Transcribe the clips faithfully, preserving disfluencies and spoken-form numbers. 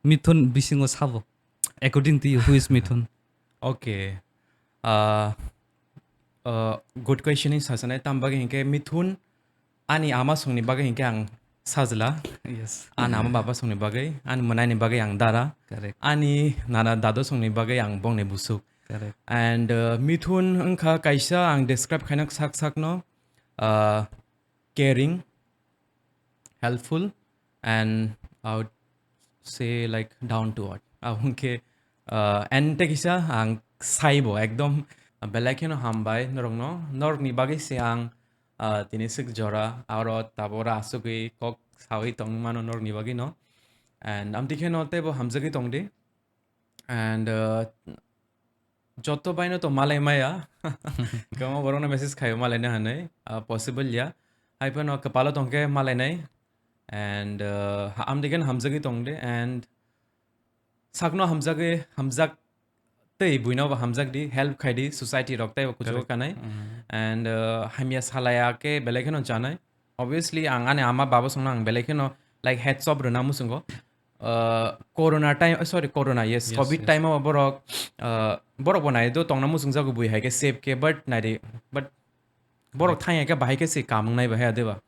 Mithun bisingo sabo? According to you, who is Mithun? Okay. Uh, uh, good question is sasanai tam bagwi hinkhe Mithun ani ama songni bagwi hinkhe ang sajla. Yes. Ani ama baba songni bagwi, ani mwnaini bagwi ang dara. Correct. Ani nana dadu songni bagwi ang bongni busuk. Correct. And, uh, Mithun wngkha kaisa ang describe khaina sak sakno, uh, caring, helpful, and I would say, like, down to earth. Aboni khe, uh, and tei kisa ang saibo ekdom belai kheno hambai norokno, norokni bagwi se ang, uh, tini swk jora aro tabora asugwi kok sawi tong mano norokni bagwi no. And amtwi kheno teibo hamjagwi tong di. And, uh, joto baino to malai maya. Kwbangma borokno message khaio malaina hinwi, uh, possible ya. Hai phano kwpalo tongkhe malainai. And, uh, ha-, amtwi kheno hamjagwi tong di. And sakno hamjagwi, hamjak tei buino bo hamjak di, help khai di, society rok tei bo kuchugo Correct. Kanai. Mhm. And, uh, hamya salaya khe belai kheno chanai. Obviously, ang ani ama baba songno ang belai kheno, like, heads up rwna muchungo. Uh, corona time, uh, sorry, corona, yes, Yes, covid yes. Time o borok, uh, borok bo nai do tongna muchungjago bui hai khe safe khe, but nai di, but borok Right. Thang ya khe bahai khe se kamung nai bahai adeba.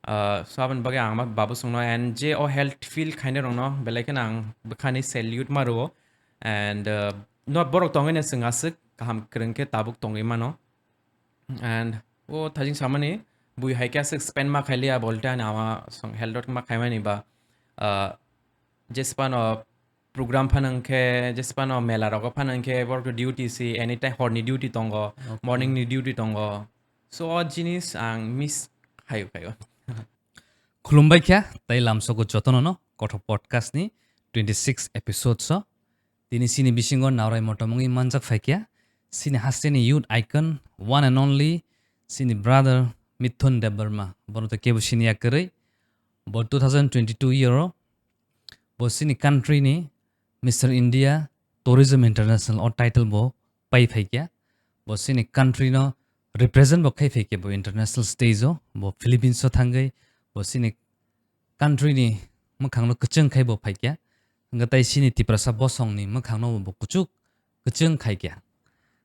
Uh, so aboni bagwi ang ma baba songno and je o health feel khainai rokno belai kheno ang bwkhani salute ma rwo. And, uh, no borok tongwi no chwng aswk kaham kwrwng khe tabuk tongwi mano. And o thajing samani bui hai khe aswk spend ma khailiya bolte ani ama song health ma khaimani ba, ah, jesphano program phano hwnkhe, jesphano mela rogo phano hwnkhe borok duty si anytime horni duty tongo, Okay. Morning ni duty tongo. So o jinis ang miss khaio khaio. Khulumbai kha, tei lamsogo jotono no Kothok Podcast ni twenty six episode so. Tini chini bisingo naurai motom wngwi manjak phaikya, chini hasteni youth icon, one and only, chini brother Mithun Debbarma. Bono to kebo siniya kwrwi. Bo two thousand twenty-two year o, bo chini country ni Mister India Tourism International o title bo pai phaikya. Bo chini country no represent bo khai phaikya bo international stage o. Bo Philippines o thangwi, bo chini country ni mwkhang no kwchwng khai bo phaikya. Hwnkhe tai chini Tiprasa bosong ni mwkhang no bo kuchuk kwchwng khaikya.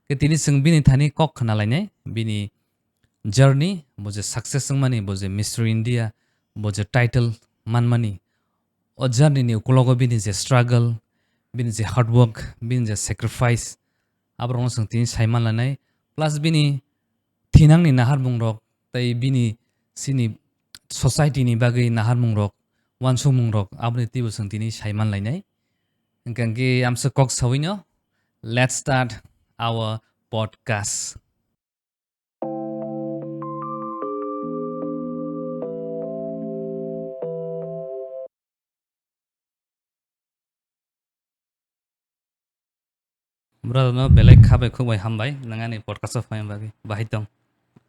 Khe tini chwng bini thani kok khna lainai, bini journey, bo je success wngmani, bo je Mister India, bo je title manmani. O journey ni ukulogo bini je struggle, bini je hard work, bini je sacrifice, aborokno chwng tini sai manlainai. Plus bini thinangni naharmungrok tei bini chini society ni bagwi naharmungrok, uansukmungrok, aboni twibo chwng tini sai manlainai. Hwnkhe hwnkhe amsa kok sawino, let's start our podcast. Brother no belai kha bai khuk bai hambai, nwng ani podcast o phaima bagwi. Bahai tong?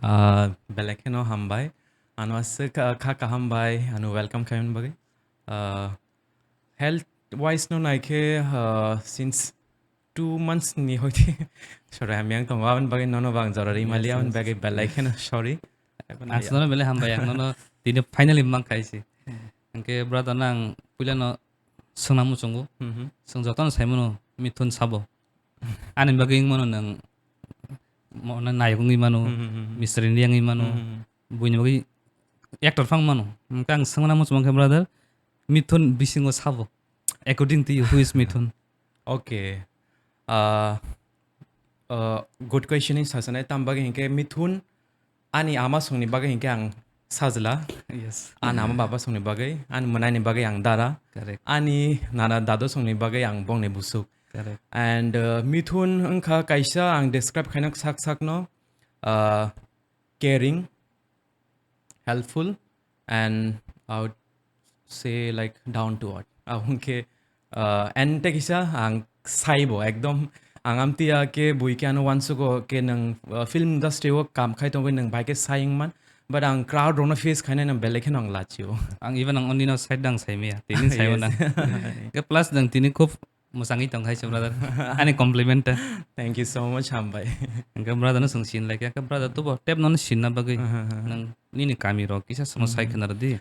Ah, belai kheno hambai. Ano aswk kha, kha kaham bai, ano welcome khaimani bagwi. Ah, health wise no naikhe, ah, since two months ni hoite sorry, hamya wng tongo, aboni bagwi nono bo ang jora ri Yes, maliya, aboni yes. Bagwi belai kheno sorry. Ang sano belai hambai, ang nono tini finally mang khaisi. Hmm. Hwnkhe brother no ang puila no swngna muchungo. Mhm. Chwng jotono saimano Mithun sabo. Ani bagwi wngmano nwng mo-, na-, nayok wngwi mano, Mhm, mhm, mhm. Mister India wngwi mano, Mhm, mhm. Buini bagwi actor phang mano. Hwnkhe ang swngna muchung khe brother, Mithun bisingo sabo. According to you, who is Mithun? Okay. Ah, ah, good question is sasanai tam bagwi hinkhe Mithun ani ama songni bagwi hinkhe ang sajla. Yes. Ani ama baba songni bagwi, ani mwnaini bagwi ang dara. Correct. Ani nana dadu songni bagwi ang bongni busuk. Correct. And, uh, Mithun wngkha kaisa ang describe khaina sak sakno, uh, caring, helpful, and I would say, like, down to earth. Abo hwnkhe, uh, and tei kisa ang saibo ekdom ang amtwi ya khe bui khe ano uansugo khe nwng, uh, film industry o kam khai tongwi nwng bai khe sai wngman. But ang crowd rokno face khainai nwng belai kheno ang lachio. Ang even ang onino side dang saimaya, tini saibo Yes. Nang. Khe plus nwng tini khub mwchangwi tong khai se brother. Ani compliment ta. Thank you so much, hambai. Hwnkhe brother no chwng sin lai khe, khe brother tubo tep no sin na bagwi Aha, aha. Nwng nini kami rok kisa sono sai Mhm. Khna rw di.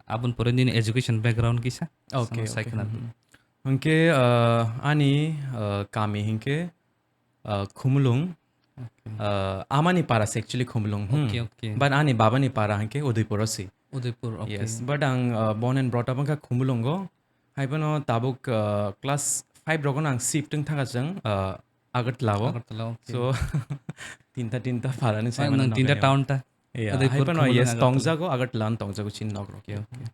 Aboni pore nini education background kisa Okay, sono sai okay. Khna rw di. Mhm. Hwnkhe, uh, ani, uh, kami hwnkhe, uh, Khumulwng. Okay. Uh, amani para se actually Khumulwng, hmm. Okay, okay. But ani babani para hwnkhe Udaipuro si. Udaipur, okay. Yes, but ang, uh, born and brought up wngkha Khumulwngo. Haiphano tabuk, uh, class five rogono ang shift wng thangkha chwng, uh, Agartala o. Agartala, okay. So, tinta, tinta para ni. Ah, saimano nang tinta nokni town ta? Yeah, Udaipur, haiphano, Khumulwng, yes, Agartala. Tongjago, Agartala ano tongjago chini nok rok. Okay, okay.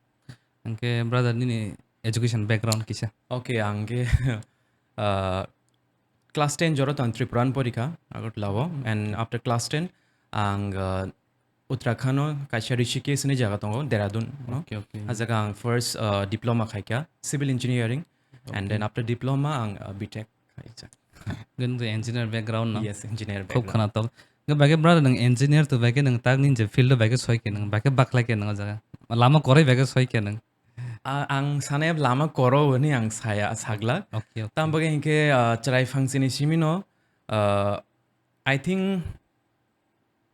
Hwnkhe brother nini education background kisa? Okay, ang khe, uh, class ten jora tong Tripura ni porikha, Agartala o. And after class ten, ang, uh, Uttarakhand o kaisa Rishikesh ni jaga tongo, Dehradun no. Okay, okay. A jaga ang first, uh, diploma khaikha, civil engineering. And okay. Then after diploma ang, uh, B Tech khaijak. Nung to engineer background no? Yes, engineer background. Khub khwnatok. Nung bai khe brother nung engineer to bai khe nung tak nini je field o bai khe soi khe nung, bai khe bakhlai khe nung o jaga. Lama kwrwi bai khe soi khe nung. A-, ang sanai lama kwrwi hwnwi ang saya, saglak. Okay, okay. Tamo bagwi hinkhe, ah, chwrai phang chini simi no, ah, I think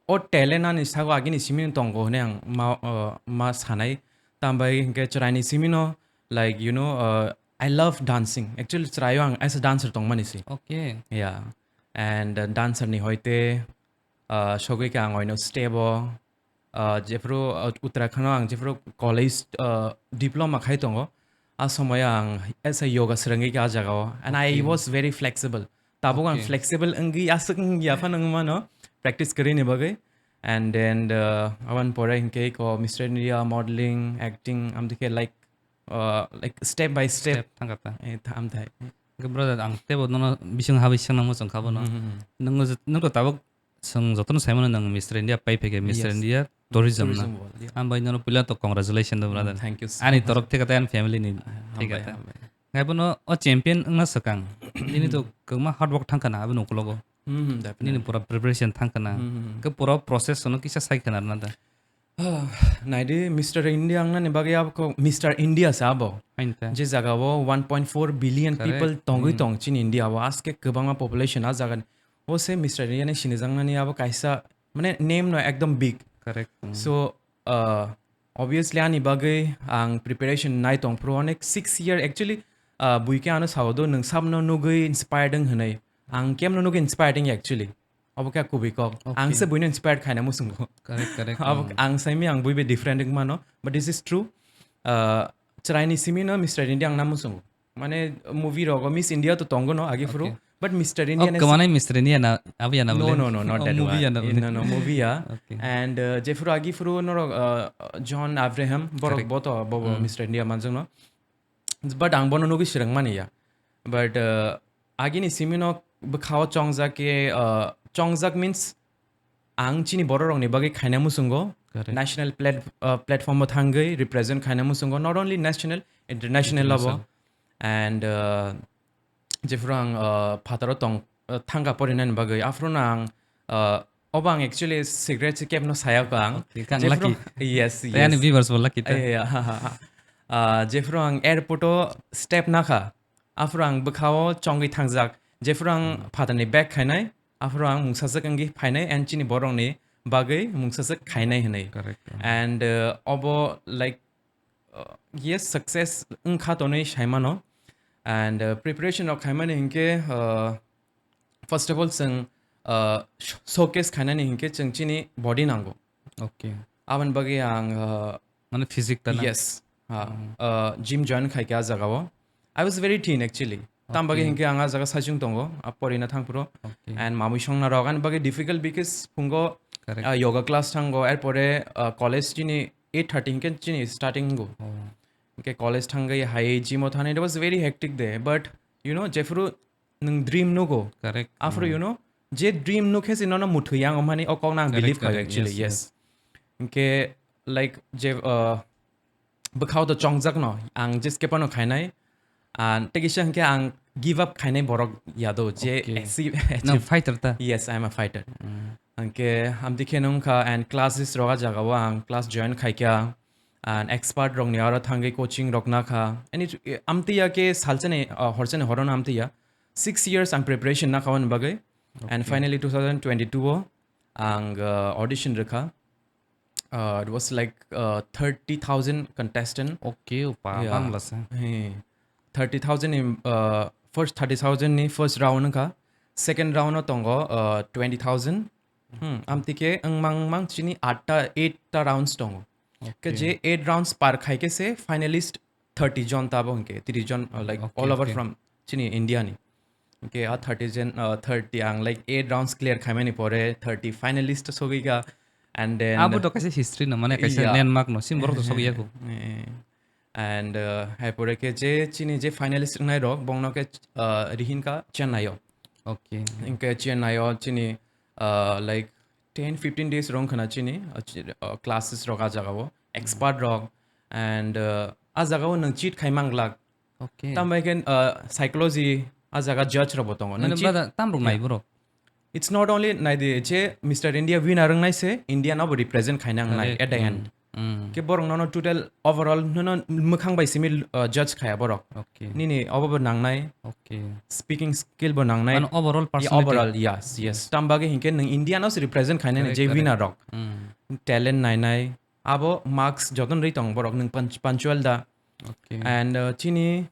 o talent ani sago agini simi no tongo hwnwi ang ma, ah, ma sanai. Tamo bagwi hinkhe chwraini simi no, like, you know, ah, I love dancing. Actually, chwraio ang as a dancer tongmani se. Okay. Yeah. And, uh, dancer ni hoite, uh, sogwi khe ang oino step o, uh, jephru, uh, Uttarakhand o ang jephru college, uh, diploma khai tongo, a somoyo ang as a yoga swrwngwi kha a jaga o. And I okay. Was very flexible. Tabuk ang okay. Flexible wngwi aswk wngya phano wngmano practice kwrwini bagwi. And then, uh, aboni pore hinkhe ko Mister India, modeling, acting, amtwi khe like, uh, like step by step. Step thangkha ta. Eh, tha-, amthai. Hwnkhe brother, ang teibo nono bising ha bising nangma chwng kha bono. Hmm, hmm, hmm. Nwng je-, nwng to tabuk chwng jotono saimano nwng Mister India pai phaikha, Mister yes. India tourism na. Tourism world, yeah. Ang bai nono puila to congratulations do, hmm, brother. Thank you so ani much. Torop theka tei ani family ni ah, theka hambai, ta. Hambai. Ngai bono o champion wngna swkang. Nini to kwbangma hard work thangkha na aboni ukulogo. Hmm, hmm, definitely. Nini pura preparation thangkha na. Hmm, hmm, hmm. Ke pura process no kisa sai khana rwna da. Ah, naidi, Mister India wngnani bagwi abo kok Mister India se abo. Hain ta. Je jaga o one point four billion correct. People tongwi hmm. Tong chini India o, aske kwbangma population a jaga ni. O se Mister India ni sinijaknani abo kaisa, mane, name no ekdom big. Correct. Hmm. So, uh, obviously ani bagwi ang preparation nai tong phuru onek six year actually, uh, buikhe ano sao do nwng sabno nugwi inspired wng hwnwi. Ang kemno nugwi inspired wng actually. Obo khe kubui kok. Okay. Ang se buino inspired khaina muchungo. Correct, correct. Abo hmm. Ang saimi ang buibe different wngmano, but this is true. Uh, chwraini simi no Mister India ang na muchungo. Mane movie rogo Miss India to tongo no agi phuru, okay. But Mister India oh, ne kwmanai Mister India na, abo ya na no, bole? No, no, not oh, that movie one. Ya na bole? No, no, movie ya. Okay. And, uh, jephuru agi phuru norok, uh, John Abraham, borok correct. Boto, bobo hmm. Mister India manjung no. But ang bono nugwi swrwngmani ya. But, uh, agini simino bwkhao chongjak khe, uh, chongjak means ang chini bororokni bagwi khaina muchungo. Correct. National plat-, uh, platform o thangwi represent khaina muchungo. Not only national, international level. International. And, uh, jephuru ang, uh, phataro tong, uh, thangkha porinani bagwi, aphuru no ang, uh, obo ang actually secret se kebno saya kho ang. Okay, kang jephuru lucky. Yes, tei ani yes. Viewers bo lucky ta. Eh, ha, ha, ha. Uh, jephuru ang airport o step nakha, aphuru ang bwkhao chongwi thangjak. Jephuru ang hmm. Phatarni bag khainai, aphuru ang mungsajak wngwi phainai and chini borokni bagwi mungsajak khainai hwnwi. Correct. And, uh, obo, like, uh, yes, success wngkha tonwi saimano. And, uh, preparation rok khaimani hinkhe, uh, first of all, chwng, uh, sh-, showcase khainani hinkhe chwng chini body nango. Okay. Aboni bagwi ang, uh, mane physique ta na? Yes. Ha. Hmm. Uh, gym join khaikha a jagao. I was very thin actually. Tam bagwi okay. Hinkhe ang a jaga saichung tongo, a porina thangphuru. Okay. And mamui songna rok ani bagwi difficult because phungo, correct. Uh, yoga class thango, erpore, uh, college chini eight thirty hinkhe chini starting go. Oh. Hinkhe college thangwi hai gym o thani, it was very hectic day. But, you know, jephuru nwng dream nugo. Correct. Aphuru, hmm. You know, je dream nukhe se nono muthwi yang, omhani o kokno ang correct, believe khayo correct, actually, yes, yes, yes. Hinkhe, like, je, uh, bwkhao to chongjak no, ang je skepano khainai. And tei kisa hinkhe ang give up khainai borok yado je okay. Achieve, nang achieve. Fighter ta? Yes, I am a fighter. Mm. Hinkhe amtwi khe nungkha and classes roga jagao ang class join khaikha. And expert rokni aro thangwi coaching rok nakha. Ani, amtwi ya khe salchani, uh, horchani horono amtwi ya. Six years ang preparation nakha ani bagwi. And okay. Finally two thousand twenty-two o ang, uh, audition rwkha. Uh, it was like, uh, thirty thousand contestant. Okay, opa, yeah. Bangla sa. He. thirty thousand ni, uh, first thirty thousand ni first round wngkha, second round o tongo, uh, twenty thousand. Hmm, amtike wngmang mang chini atta, eight ta rounds tongo. Ke Okay. Je eight rounds par khai ke se finalist thirty jon tabo hwnkhe, three jon, uh, like, Okay, all over okay. from chini India ni. Hwnkhe a thirty jon, uh, thirty ang, like, eight rounds clear khaimani pore thirty finalist sogwi kha, and then Abo to kaisa history no, mane kaisa Yeah. landmark no, sim borok to sogwi ya kho. Eh, eh. And, uh, hai pore khe je chini je finalist wngnai rok, bongno khe, uh, rihin kha Chennai o. Okay. Hwnkhe Chennai o chini, uh, like, ten fifteen days rong khna chini, uh, chi-, uh, classes rok a jaga o, expert rok, and, uh, a jaga o nwng cheat khai mang glak. Okay. Tambai khe, uh, psychology a jaga judge rok bo tongo. Nwng Nang cheat bada tam rok nai Yeah. borok. It's not only nai di je Mister India winner wng nai se India no bo represent khai nang nai Correct. at the end. Mm. Mm. Ke borok nono total overall nono mwkhang bai simi, uh, judge khaya borok. Okay. Nini obo bo nang nai. Okay. Speaking skill bo nang nai. Mane overall Yeah, personality. overall, yes, yes. Tam bagwi hinkhe nwng India no se represent khai nai Correct, je correct. winner rok. Mm. Talent nai nai. Abo marks joton rwi tong borok nwng punch-, punctual da. Okay. And, uh, chini,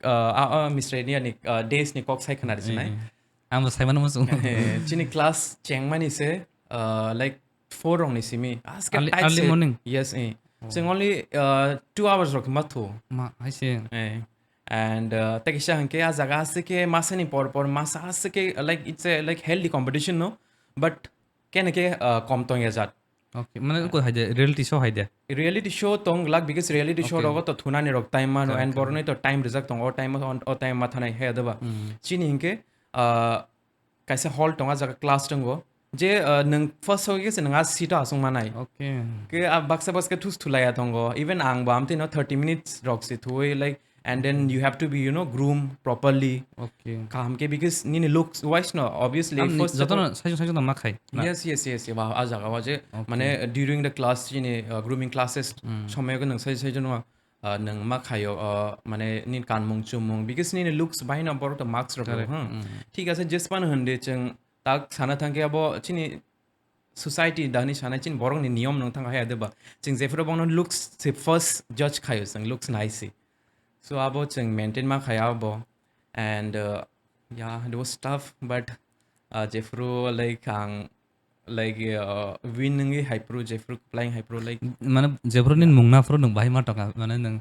uh, a, a, Mister India ni, uh, days ni kok sai khna risi nai. Eh, eh. Ang bo sai mano muchung. Eh, chini class chengmani se, uh, like, four rong ni simi. Aske Early, tight early se. morning? Yes, eh. Oh. Cheng only, uh, two hours rok ma thu. Ma, hai se. Eh. And, uh, tei kisa hwnkhe a jaga aswk khe masani por por masa aswk khe, like, it's a, like, healthy competition, no? But kene khe, uh, kom tong ya jat. Okay, mane ko hai de, reality show hai de. Reality show tong glak, because reality show Okay. rogo to thunani rok time mano, Correct, and correct. boroni to time rijak tong, o time o, o time ma thanai he doba. Mm. Chini hwnkhe, uh, kaisa hall tongo, a jaga class tongo. Je, uh, nwng first sogwi khe se nwng a seat o aswng manai. Okay. Ke a baksa baksa thus thulaiya tongo. Even ang bo amtwi no thirty minutes rok se thuwi, like, and then you have to be, you know, groom properly. Okay. Kaham ke, because nini looks wise no, obviously, Am ni first of jotono all saichung saichung tong ma khai na? Yes, yes, yes, yes, ba, a jaga o je, Okay. mane, during the class, chini, uh, grooming classes, Mm. somoyo ke nwng sai, sai jono, uh, nwng ma khaio, uh, mane, nini kanmung chumung, because nini looks bai no borok to marks rok Correct. rw, hmm. Mm. Thik ase, jespan hwndi chwng tak sana thang khe abo chini society dani sanai chini borok ni niyom nung thang hai adeba. Chwng jephuru bono looks se first judge khaio, chwng looks nai se. So abo chwng maintain ma khai abo. And, uh, yeah, it was tough, but, uh, jephuru, like, ang, like, uh, win wngwi hai phuru, jephuru playing hai phuru, like, Mane jephuru nin Yeah. mung na phuru nwng bahai ma tongkha, mane nwng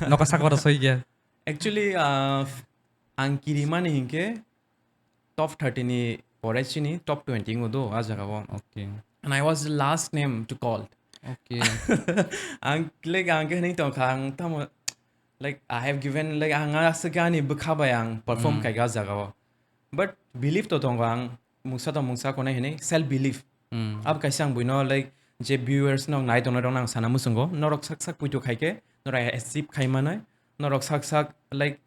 noka sakbar soi khe. Actually, uh, ang kirimani hinkhe top thirty ni pore chini top twenty wngwi do a jaga o. Okay. And I was the last name to call. Okay. Ang, like, ang khe hinwi tongkha, ang tamo, like, I have given, like, ang aswk ani bwkha bai ang perform Mm. khaikha a jaga o. But believe to tongo ang, mungsa to mungsa konai hinwi self belief. Mm. Abo kaisa ang buino, like, je viewers nok nai tongnai rok ang sana muchungo, norok sak sak puitu khaikhe, norok achieve khai manai, norok sak sak, like,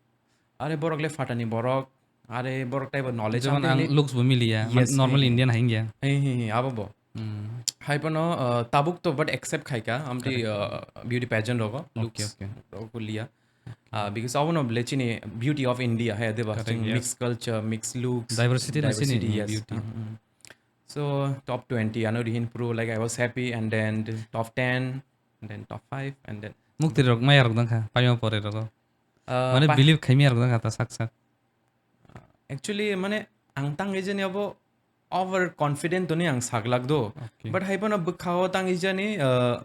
are borok le phatani borok, are borok taibo knowledge Jemon ang ang tei looks bo miliya, Yes, normal eh, eh. Indian hai wngya. Eh, eh, eh, abo bo. Hmm. Hai phano, uh, tabuk to but accept khaika, amtwi, Correct. Uh, beauty pageant rogo, Okay, looks okay. Rogo liya. Okay. Uh, because abono bole chini beauty of India, hai, deba, Correct, chini yes. Mixed culture, mixed looks, Diversity na chini diversity, yes. Beauty. Mm, mm. So, top twenty, ano rihin pro, like, I was happy, and then the top ten, and then top five, and then Mukti rok maya rok dangkha, paima pore rogo. Uh, Mane pa- believe khaimya rok dangkha ta sak sak. Actually, mane, ang tang ejani abo over confident toni ang saglak do. Okay. But hai phano bwkhao tang ejani, uh,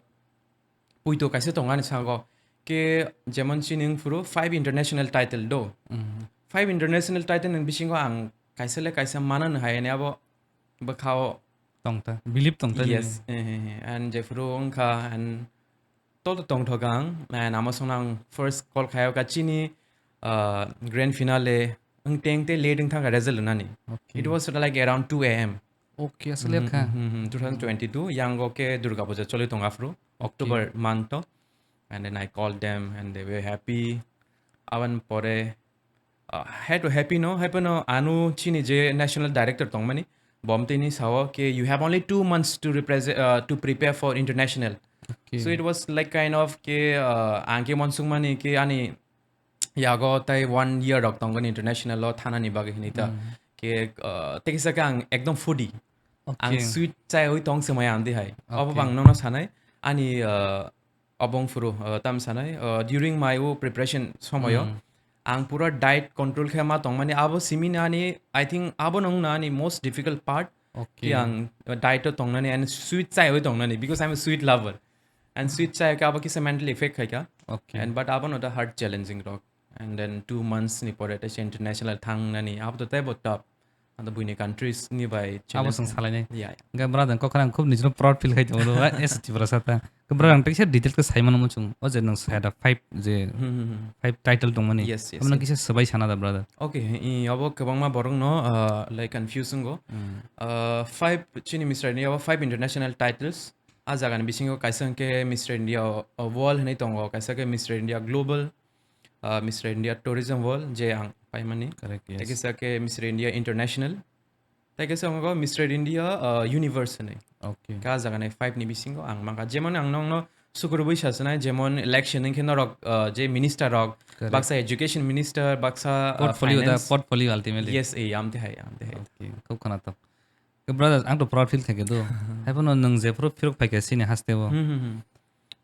puito kaisa tong ani sago. Ke jemon chini wng phuru five international title do. Mhm. Five international title ni bisingo ang kaisa le kaisa manani hai ani abo bwkhao Tongta, believe tongta nini. Yes, eh, eh, eh. And jephuru wngkha, and to to tongthok ang, and amo songno ang first call khayo ka chini, uh, grand finale, wng teng te late wng thangkha result rwnani. Okay. It was like around two A M. Okay, aswk late kha. Mhm, mhm, mhm. Two thousand twenty-two, yang o ke Durga Puja choli tong aphuru, Okay. October month to. And then I called them and they were happy. Awan pore, uh, hai to happy no, hai phano ano chini je national director tongmani, bom tini sao ke, "You have only two months to represent, uh, to prepare for international." Okay. So it was like kind of ke, uh, ang ke monsung mani ke ani yago tai one year rok tongani international lo thanani bagwi hinwi ta. Mm. Ke, uh, tei kisa ke ang ekdom foodie. Okay. Ang sweet chaiwi tong se maya amdi hai. Obo Okay. Bang nono sanai ani, uh, Obo wng phuru, uh, tam sanai, uh, during my o preparation somoyo, Mm. ang pura diet control khe ma tongmani, abo simi nani, I think abo nung nani most difficult part. Okay. Ki ang diet o tongnani and sweet chai oi tongnani, because I'm a sweet lover. And sweet chai ka abo kisa mentally effect khai ka. Okay. And but abo no da hard challenging rok. And then two months ni pore ta se international thang nani, abo to tebo tough. Ado buini countries ni bai Abo challenge. Song salai nai. Yeah, yeah. Ga brother kok khana khub nijro proud feel khai tongo, as Tiprasa ta. Ke brother ang tekse detail ke sai mano muchung. O je nang sai da five je Hmm, hmm, hmm. Five title tong mani. Yes, yes, Abo nang yes. Kisa sabai sana da brother. Okay, i abo kwbangma borok no, uh, like confusing go. Hmm. Uh, five chini Mister India abo five international titles. A jaga ni bisingo kaisa hwnkhe Mister India, uh, World hinwi tongo, kaisa khe Mister India Global, uh, Mister India Tourism World je ang paimani. Correct, yes. Tei kisa khe Mister India International. Tei kaisa wngo Mister India, uh, Universe hinwi. Okay. Ka jaga ni five ni bisingo ang mangkha. Jemon ang nongno sukurubui sasanai, jemon election hwnkhe norok, uh, je minister rok, Correct. Baksa education minister, baksa, uh, Portfolio da, finance. Portfolio ultimately. Yes, eh, amte hai, amte hai. Okay, khub khana to. Ke brother, ang to proud feel khaikhe do. Haiphano nwng jephuru phirok phaikha chini hasteo. Hmm, hmm, hmm.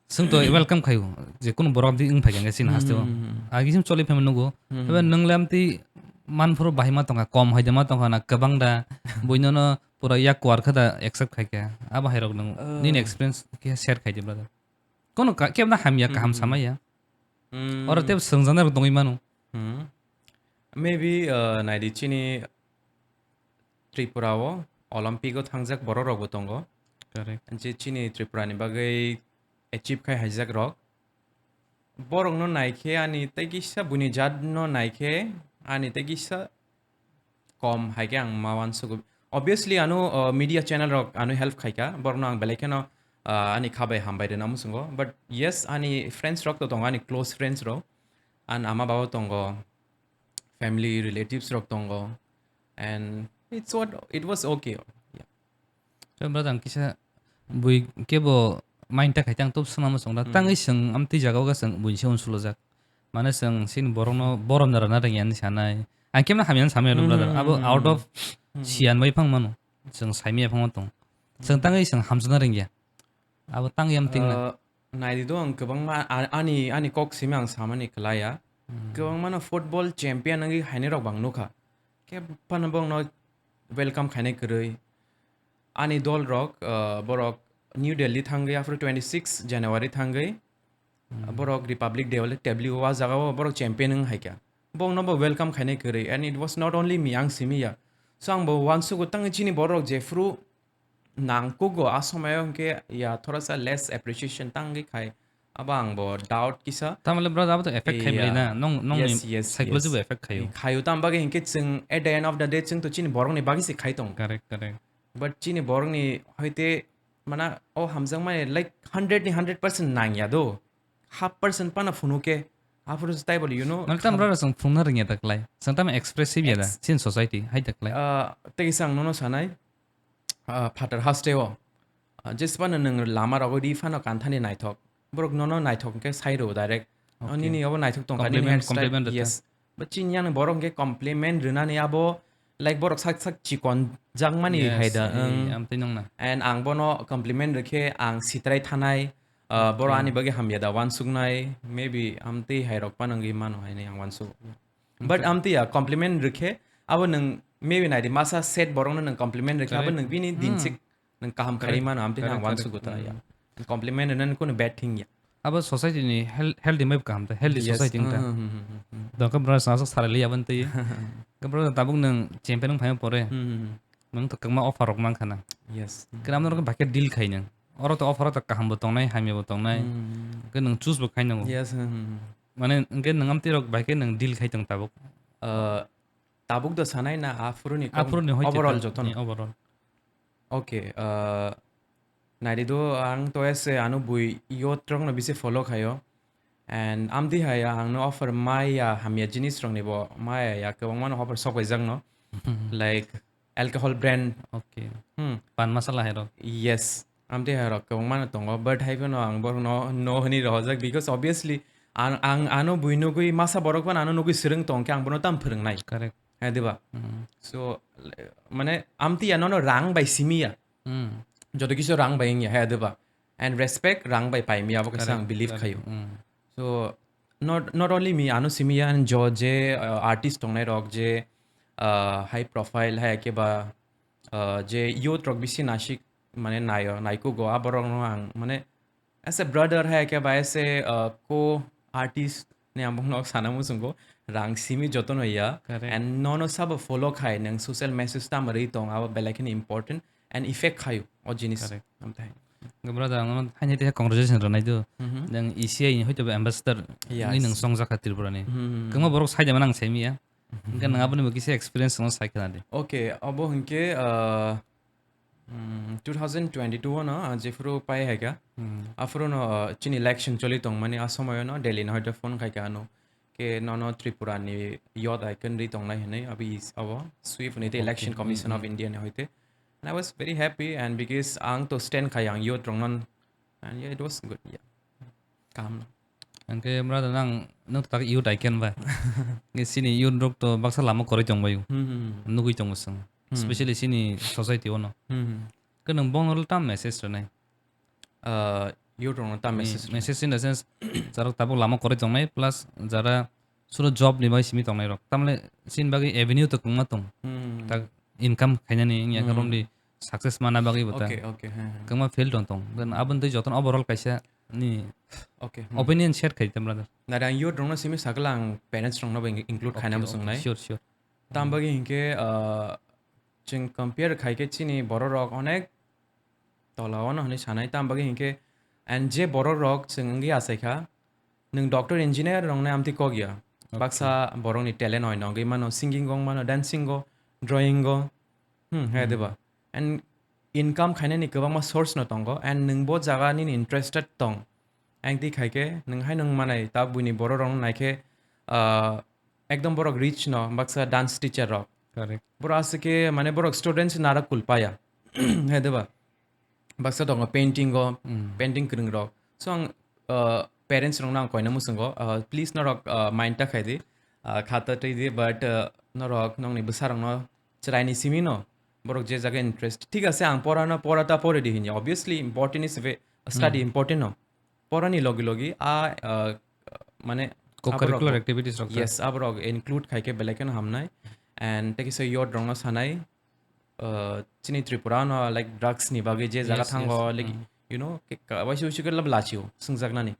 Chwng to welcome khaio, je kunu borok di wng phaikha chini hasteo. Hmm, hmm, hmm. Agi sim choli phaima nugo. Hmm, Haiba hmm. Nwng lam twi manphuru bahai ma tongkha, kom hai de ma tongkha na kwbang da. Buino no pura yak kuar kha da accept khaikha. Abo hai rok nwng Oh. Nini experience khe share khai di brother. Kono ka-, kebna hamya kaham Hmm, hmm. Samaya. Hmm. Oro tei swngjaknai rok tongwi mano. Hmm. Maybe, uh, naidi chini Tripura o Olympic o thangjak borok rok bo tongo. Correct. Je chini Tripura ni bagwi achieve khai haijak rok. Borok no naikhe ani tei kisa buini jat no naikhe ani tei kisa kom hai khe ang ma uansugo. Obviously ano, uh, media channel rok ano help khaikha. Borok no ang belai kheno, uh, ani kha bai hambai rwna muchungo. But yes, ani friends rok to tongo, ani close friends rok. Ani ama baba tongo, family relatives rok tongo. And it's what, it was okay. Yeah. So, brother, ang kisa bui kebo mind ta khai tang top swnamo song da. Hmm. Tangwi swng amtwi jagao ga swng buini se unsulojak. Mane swng sini borokno borom da rana rengya ni sanai. Ang kemna hamya samya Hmm, brother. Hmm, Abo hmm, out hmm. Of Hmm. Siyan bai phang mano. Swng saimya phang tong. Swng tangwi swng hamjana rengya. Abo tang yam ting na. Uh, naidi do ang kwbangma a-, ani, ani kok simi ang samani kwlaiya. Hmm. Kwbangma no football champion wngwi hainai rok bang nukha. Khe phano bongno welcome khainai kwrwi. Ani dol rok, uh, borok New Delhi thangwi aphuru twenty six January thangwi Hmm. Borok Republic Day wale tabli o ah jaga o borok champion wng hai kha. Bongno bo welcome khainai kwrwi and it was not only me, ang simi ya. So ang bo uansugo tangwi chini borok jephuru nangkugo, a somayo hwnkhe ya thorasa less appreciation tangwi khai. Abo ang bo doubt kisa. Tamale brother, abo to effect khai bwlai na. Nong, nong Yes, ni yes, psychology yes. Bo effect khaio. Khaio, tam bagwi hwnkhe chwng at the end of the day chwng to chini borok ni bagwi se khai tongo. Correct, correct. But chini borok ni hoite mana o hamjakmani like hundred ni hundred percent nangya do. Half percent pana phunukhe. Aphuru taibo, you know, Nang tam ham- brother chwng phunukna rwngya da klai. Chwng tam expressive ya da. Ex- Chin society hai da klai. Ah, tei kisa ang nono sanai. Ah, phatar hasteo, ah, jesphano nwng lama rogo ri phano kanthani naithok. Borok nono naithok hwnkhe sai rwo direct. Oh, okay. Nini obo naithok tongkha, nini Compliment, hairstyle, compliment rwkha. Yes. But chini yang borok hwnkhe compliment rwnani abo, like, borok sak sak chikon jakmani Yes, hai da, eh, ang. Amtwi nongna. And ang bono compliment rwkhe ang sitrai thanai, ah, borok Okay. Ani bagwi hamya da uansuknai, maybe amtwi hai rok phano wngwi mano hai ang uansuk. But Okay. Amtwi ya compliment rwkhe, abo nwng maybe naidi masa set borokno nwng compliment rwkhe, abo Correct. Nwng bini Hmm. Dinsik nwng kaham Correct. Khaimano, amtwi Correct, ang uansuk correct. Tha ya. Hmm. Compliment rwnani kunu bad thing ya. Abo society ni hel-, healthy mai kaham ta, healthy Yes. Society wng ta. Hmm, hmm, hmm, hmm, hmm. Dongkha bro, sa sa salai liya ban twi. Khe bro, tabuk nwng champion wng phaima pore. Hmm, hmm, hmm. Nwng to kwbangma offer rok mankha na. Yes. Khe amo rok bahai khe deal khai nwng. Oro to offer rok to kaham bo tongnai, hamya bo tongnai. Hmm. Khe nwng choose bo khai nango. Yes, hmm, hmm, hmm. Mane, hwnkhe nwng amtwi rok bahai khe nwng deal khai tong tabuk? Uh, tabuk do sanai na aphuru ni kok Aphuru ni hoite overall ta, jotono? Ni overall. Okay, uh, naidi do ang to ese ano bui youth rok no bisi follow khaio. And amtwi hai ang no offer maya hamya jinis rok ni bo maya ya kwbangma no offer sok bai jak no. Like, alcohol brand. Okay. Hmm. Pan masala hai rok. Yes. Amtwi hai rok kwbangma no tongo, but hai phano ang borok no, no hwnwi rohorjak, because obviously ang, ang ano bui nugwi masa borok phano ano nugwi swrwng tong khe ang bono tam phwrwngnai. Correct. Hai diba? Hmm. So, le-, mane amtwi ya nono rang bai simi ya. Hmm. Joto kisu rang bai wngya, hai diba? And respect rang bai pai miya, abo kaisa Correct, ang believe correct. Khaio. Hmm. So, Not, not only me, ano simi ya, and jo je, uh, artist tongnai rok je, uh, high profile, hai ke ba, uh, je youth rok bisi nasik, mane nayo, naikugo, aborok no ang, mane, as a brother, hai ke ba, as a, uh, co-artist, ne ang bokno sana muchungo, rang simi jotono ya, Correct. And nono sabo follow khai, nang social message tam ri tong, abo belai kheno important and effect khayo, o jinis. Correct. Amthai. Brother, ang haini te congratulations rwnai do. Mhm. Nang E C I ni hoito ba ambassador Yes. Ni nang songjak kha Tripura ni. Mhm. Kwma borok sai de manang sai miya. Mhm. Hingke nang aboni bo kisa experience no sai khna de. Okay, abo hingke, uh, mm, two thousand twenty-two no, ah, jephuru pai hai kha. Hmm. Aphuru no, uh, chini election choli tong mani, a somoyo no Delhi no hoito phone khai kha ano. Ke nono Tripura ni youth icon ri tongnai hinui, abi is-, abo sweep ni te Okay. Election Commission of Hmm, hmm. India ni hoite. And I was very happy and because ang to stand khai ang youth rong non, and yeah, it was good, yeah. Kaham no. Hingke brother nang, nang tak youth icon ba. Nge sini youth rok to baksa lama koroi tong bayu. Hmm, hmm, hmm. Nugui tong bosong. Hmm. Especially sini society ono. Hmm, hmm. Ke nang bong rol tam message rwnai. Uh, youth rok no tam Ni message rwnai. Message in the sense, jarok tabuk lama koroi tongnai, plus jara suro job ni bai simi tongnai rok. Tamle sin bagwi avenue to kwma tong. Hmm. Tak income khainani, yang Hmm. rom di success mana bagwi bo ta. Okay, okay, ha, ha. Kwma field tong tong. Dan abon tei joton overall kaisa ni Okay, hmm. Opinion share khai te, brother. Nare ang youth rok no simi sakla ang parents rok no bo in-, include khaina Okay, bo okay, songnai. Sure, sure. Tam Hmm. bagwi hinkhe, uh, chwng compare khai khe chini borok rok onek tola o no hinui sanai. Tam bagwi hinkhe, and je borok rok chwng wngwi achai kha, nwng doctor engineer rok nai amtwi kok ya. Okay. Baksa borok ni talent hoi no wngwi mano, singing o wng mano, dancing o, drawing o. Hmm, hai Hmm. diba? And income khainani kwbangma source no tongo, and nwng bo jaga nini interested tong. Ang twi khai khe, nwng hai nwng manai, ta buini borok rok nai khe, ah, ekdom borok rich no, baksa dance teacher rok. Correct. Borok aswk khe, mane borok students nara kulpaya. Hai diba? Baksa tongo painting o, Hmm. painting kwrwng rok. So ang, uh, parents rok no ang koina muchungo, uh, please norok, uh, mind ta khai di, uh, khata twi di, but, uh, norok nokni bwsa rok no chwrai ni simi no, borok je jaga interest. Thik ase ang pora no, pora ta pore di hinya. Obviously important is ve-, study Hmm. important no. Pora ni logi logi a, uh, mane Co-curricular aborok activities rok ta. Yes, aborok include khai khe belai kheno hamnai. And tei kisa youth rok no sanai, uh, chini Tripura no, like, drugs ni bagwi je jaga Yes, thango, yes, like, mm. You know, ke-, ka-, waisa waisa khe lab lachio, swngjaknani.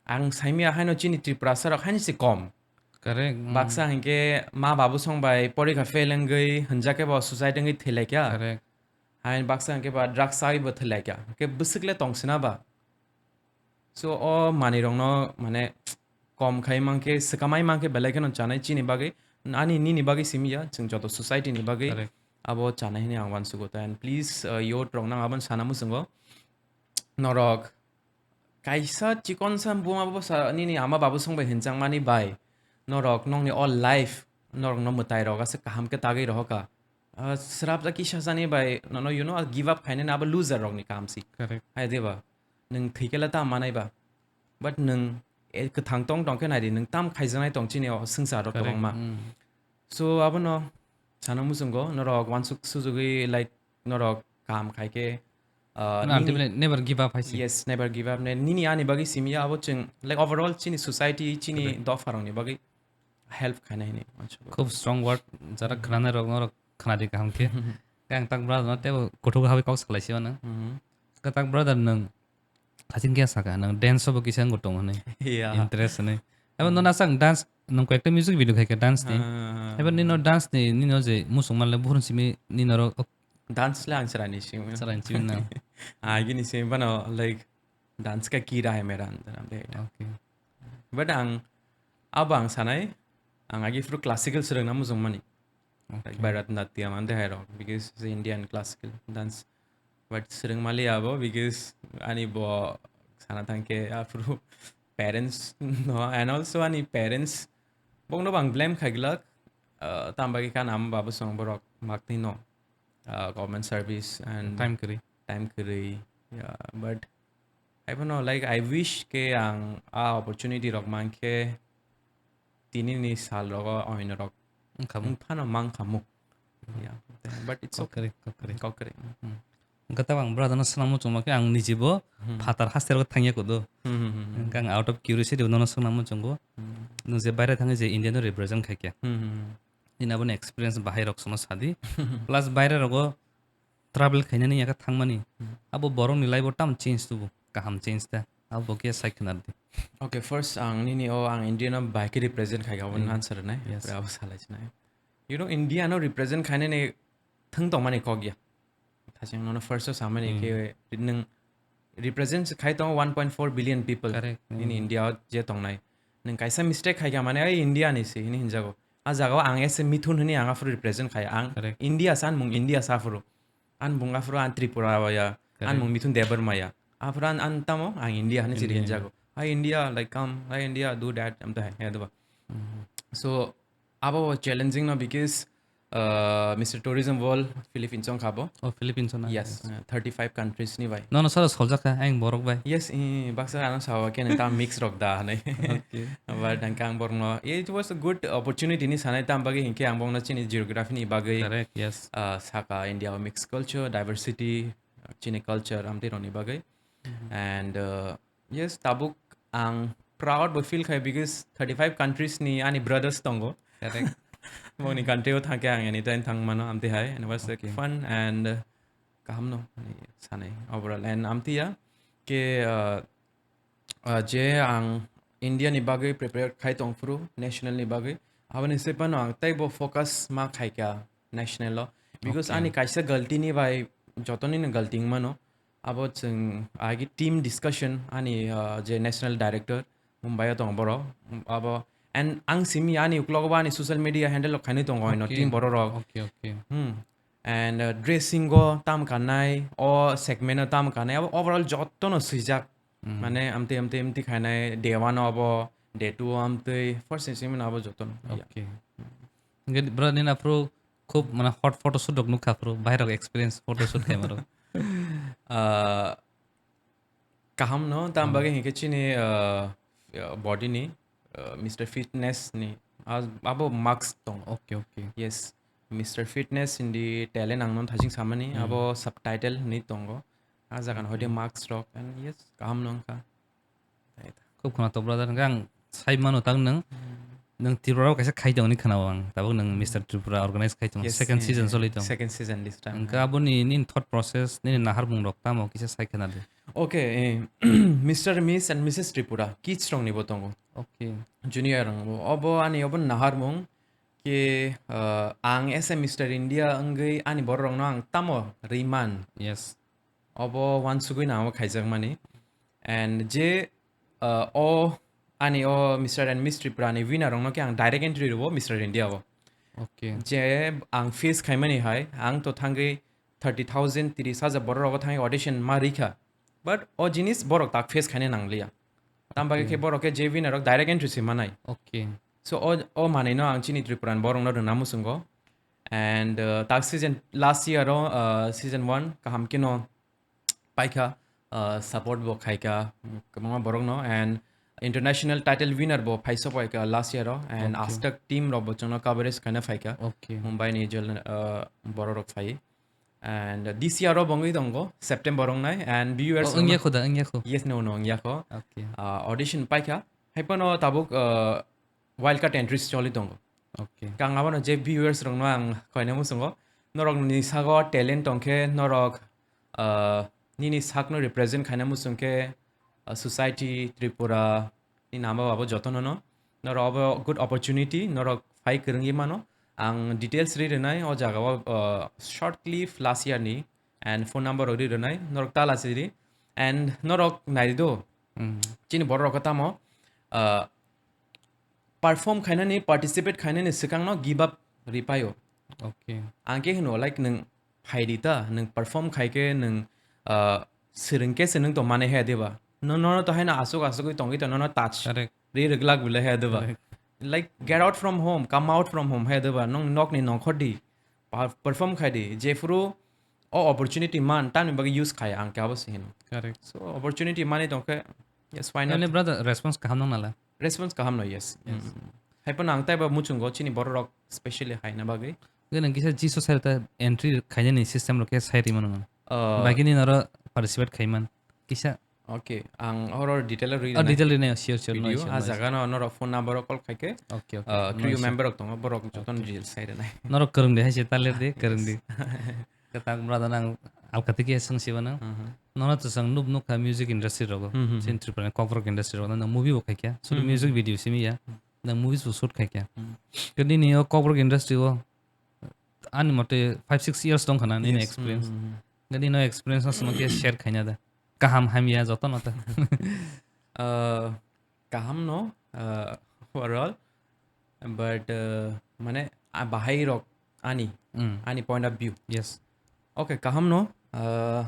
Ang saimia haino chini Tripurasa rok haino se kom. Correct, mm. Baksa hinkhe ma babu song bai porikha fail wngwi, hwnjakhe bo suicide wngwi thwilaikha. Correct. Hain baksa hinkhe ba drugs chaiwi bo thwilaikha. Hinkhe bwswk le tongsina ba. So, o manwirokno, mane, kom khai mankhe, swkamai mankhe, belai kheno chanai chini bagwi, ani nini bagwi simi ya, chwng joto society ni bagwi Correct. Abo chanai hwnwi ang uansugo ta. And please, uh, youth rok nang aboni sana muchungo. Norok kaisa chikonsa buma bo sa, nini ama babu song bai hwnjakmani bai, norok nokni all life, norokno mwtai rok aswk kaham khe tagwi rohoka. Ah, srapjak kisa jani bai nono, you know, give up khainani abo loser rokni kam si. Correct. Hai diba? Nwng thwikhe le ta manai ba. But nwng, eh, kwthang tong tong khe nai di, nwng tam khaijaknai tong chini o swngchar rok Correct. Kwbangma. Mm. So, abono sana muchungo, norok uansuk sujugwi, like, norok kam khai khe, ah, Nang nini ultimately never give up hai se. Yes, never give up. Ne, nini ani bagwi simi ya, abo chwng, like, overall chini society, chini Correct. Dopha rokni bagwi help khaina hini uansuk. Khub strong word, jara Hmm. khwnanai rok norok khwnadi kaham khe. Khe ang tak brother no tebo kuthuk habai kok salai si mano. Mhm. Khe tak brother nwng khaching khe saka nwng dance o bo kisa wngwi tongo hwnwi. Yeah. Interest hwnwi. Ebo Hmm. nono aswk dance nwng koi ekta music video khai khe dance ni. Ah. Ebo nino dance ni nino je musung manle buphuru simi nino ro ok Dance le ang chwraini simi. Chwraini simi na. Ah, gini simi bano, like, dance ka ki raha hai mera andar, am de. Okay. But ang, abo ang sanai, ang agi phuru classical swrwngna mujung mani. Like Okay. Bharatanatyam and the hai rok, because it's Indian classical dance. But swrwng mali abo, because ani bo sana thangkhe aphuru parents no, and also ani parents bokno bang blame khaiglak, uh, tam bagwi kan ama babu song borok maktwi no, uh, government service and Time kwrwi. Time kwrwi. Yeah, but I don't know, like, I wish ke ang a opportunity rok mankhe tini ni sal rogo oino rok Wngkha mo. Wngphano mankha mo. Yeah, but it's okay. Kokkwrwi, kokkwrwi. Kokkwrwi. Hmm. Hwnkhe tabuk ang brother no swnam muchungma khe ang nijibo Hmm. phatar haste rok thangya kudu. Hmm, hmm, hmm, hmm. Hwnkhe ang out of curiosity bono swnam muchungo. Hmm. Nwng je baire thangwi je India no represent khaikhe. Hmm, hmm, hmm. Nini abono experience bahai rok sono sadi. Plus baire rogo travel khainani yakhe thangmani. Hmm. Abo borokni life o tam change tubu. Kaham change ta. Abo khe sai khwnardi. Okay, first ang nini o ang India no bahai khe represent khaikha, abo Hmm. answer nai. Yes. Abo salai sinai. You know, India no represent khainani thwng tongmani kok ya. Thasing nono first o samani Hmm. khe nwng represent khai tongo one point four billion people Correct. in Hmm. India o je tongnai. Nwng kaisa mistake khai kha mane, "Ai, India ni se," hini hinjago. A jaga o ang as a Mithun hini ang aphuru represent khai. Ang Correct. India sa, ang mung India sa aphuru. Ang bung aphuru ang Tripura ya. Ang Correct. Mung Mithun Debbarma ya. Aphuru ang, ang tamo ang India hini chiri India. Hinjago. "Ai, India, like, come, ai, India, do that," am ta hai, ya, do ba. Hmm. So, abo challenging no because, uh, Mister Tourism World Philippines ong khabo. Oh, Philippines ong na. Yes, uh, thirty-five countries ni bai. No, no, sir, soljak kha, ang borok bai. Yes, i, baksa ano sawa khe ta mix rok da hanai. Okay. But ang kang borok no, it was a good opportunity ni sanai tam bagwi hinkhe ang bongno chini geography ni bagwi, Correct, yes. Uh, saka India o mix culture, diversity, chini culture amtwi roni bagwi. Mhm. And, uh, yes, tabuk ang proud bo feel khai because thirty-five countries ni ani brothers tongo. Correct. Bongni country o thangkhe ang anytime thang mano amtwi hai. And it was, like, Okay. fun and, uh, kaham no, ani sanai overall. And amtwi ya ke, uh, uh, je ang India ni bagwi prepare khai tongphuru, national ni bagwi. Aboni se phano ang teibo focus ma khaikha national o. Because Okay. Ani kaisa galti ni bai jotoni no galti wngmano. Abo chwng agi team discussion ani, uh, je national director Mumbai o tongo borok. Abo, and ang simi ani uklogo bo ani social media handle rok khainwi tongo oino Okay. Team borok rok. Okay, okay. Hmm. And, uh, dressing o tam kanai, o segment o tam kanai, abo overall jotono swijak. Hmm. Mane amtwi, amtwi, amtwi khainai, day one o abo, day two o amtwi, first session abo jotono. Yeah. Okay. Hwnkhe bro, nini aphuru khub, mane, hot photoshoot rok nukha aphuru, bahai rok experience photoshoot khaima rok. Ah, kaham no, tam Hmm. Bagwi hinkhe chini, ah, ah, body ni, ah, Mister Fitness ni, ah, abo mask tong. Okay, okay. Yes, Mister Fitness in the talent ang non thasing samani, Hmm. Abo subtitle ni tongo. Ah, jagan Okay. Hoide mask rok, and yes, kaham no wngkha. Khub khwnatok, brother. Hwnkhe ang sai mano, tak nwng, Hmm. nwng Tripura o kaisa khai tongni khwnao ang. Tabuk nwng Hmm. Mister Tripura organize khai tongo. Yes, Second eh, season eh, choli tong. Second season this time, Hwnkhe eh. Aboni nini thought process, nini naharmung rok tamo kisa sai khwna di. Okay, eh, Mister Miss and Missus Tripura, kids rok ni bo tongo. Okay. Junior rok bo. Obo ani obo naharmung ke, eh, ang as a Mister India wngwi ani borok rokno ang tamo riman. Yes. Obo wansugwi nang abo khaijakmani. And je, uh, o ani o Mister and Miss Tripura ni winner rokno khe ang direct entry rwo Mister India o. Okay. Je ang face khaimani hai, ang to thangwi thirty thousand, tris hajar borok rogo thangwi audition ma rikha. But o jinis borok tak face khaina nangliya. Tam bagwi Okay. Khe borok khe je winner rok direct entry se manai. Okay. So o, o manwi no ang chini Tripura ni borok no rwna muchungo. And, uh, tak season last year o, uh, season one kaham khe no paikha, uh, support bo khaikha, kwbangma borok no, and international title winner bo phaisa paikha last year o, and Okay. Astak team rok bo chwngno coverage khaina phaikha. Okay. Mumbai ni jol, uh, borok rok phai. And this year o bo wngwi tongo, September wngnai, and viewers Oh, rok wngya no kho da, wngya kho. Yes, no, no, wngya kho. Okay. Uh, audition paikha. Haiphano tabuk, uh, wildcard entries choli tongo. Okay. Kang abono je viewers rokno ang khaina muchungo, norokni sago talent tongkhe norok, ah, nini sakno represent khaina muchungkhe, ah, society Tripura ni nama abo jotono no norok abo good opportunity norok phai kwrwngwi mano. Ang details ri rwnai o jaga o, ah, short clip last year ni and phone number rok ri rwnai norok tala siri and norok nai do. Hmm. Chini borok rok tamo, ah, perform khainani, participate khainani swkangno give up ripaio. Okay. Ang khe hino, like, nwng phaidi ta, nwng perform khaikhe nwng, ah, swrwngkhe se nwng tongmani he diba? No, nono to haino aswk aswkwi tongwi to nono touch Correct. Ri rwglak bile he diba? Correct. Like, get out from home, come out from home he diba? Nwng nokni nongkhor di. Pa-, perform khai di. Jephuru o opportunity man, tamni bagwi use khai ang khe abo se hino. Correct. So, opportunity mani tongkhe, yes, why not? Ani brother, response kaham nang nala? Response kaham no, yes. Yes. Mm. Haiphano ang taibo muchungo chini borok rok specially haina bagwi. Gana kisa Jisu sai ta entry khainani system rok khe sai rimano man. Uh, Bagini noro participate khaiman. Kisa. Okay, ang oro detail rwi Oh, rwnai. Detail rwnai, sure, sure, no Video, issue, ah, no issue. Jaga no, noro phone number o call khaikhe, Okay, okay, uh, no crew issue. Member rok tongo, borok jotono Okay. Detail sai rwnai. Noro kwrwng de, hai se taler de, kwrwng Yes. de. Kwtak brother nang alkati khe swng siba nang. Mhm. Nono to swng nuk nukha music industry rogo. Mhm, mhm. Chini Tripura ni Kokborok industry rogo. Nang movie bo khaikha. Sudu Mhm. Music video simi ya. Mhm. Nang movies bo shoot khaikha. Mhm. Khe nini o Kokborok industry o ani mote five six years tong khana nini Yes. Experience. Mhm, mhm. Khe nini o experience no swngno khe share khaina da. Kaham hamya joto no ta. Uh, kaham no, uh, overall. But, uh, mane, ah, bahai rok ani, Mm. Ani point of view. Yes. Okay, kaham no. Uh,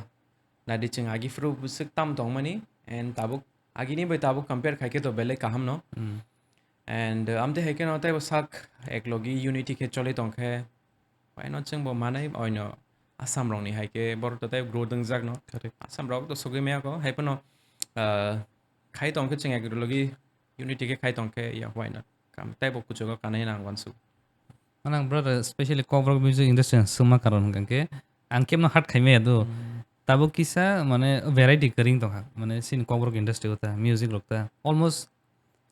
nadi chwng agi phuru bwswk tam tongmani and tabuk agini bai tabuk compare khaikhe to belai kaham no. Mm. And, uh, amtwi hai kheno teibo sak eklogi unity khe choli tongkhe, paino chwngbo manai oino Assam rokni hai khe borok to tei growth wngjak no. Correct. Assam rok to sogwi maya ko, hai phano, uh, khai tongkhe chwng eklogi unity khe khai tongkhe, ya, why not? Kam teibo kuchugo kanai nang wansu. Manang brother, specially Kokborok music industry ang swngma karon hwnkha khe, ang kebno hard khaimaya do. Mm. Tabuk kisa, mane, variety kwrwi tongkha. Mane, sini Kokborok industry o ta, music rok ta. Almost,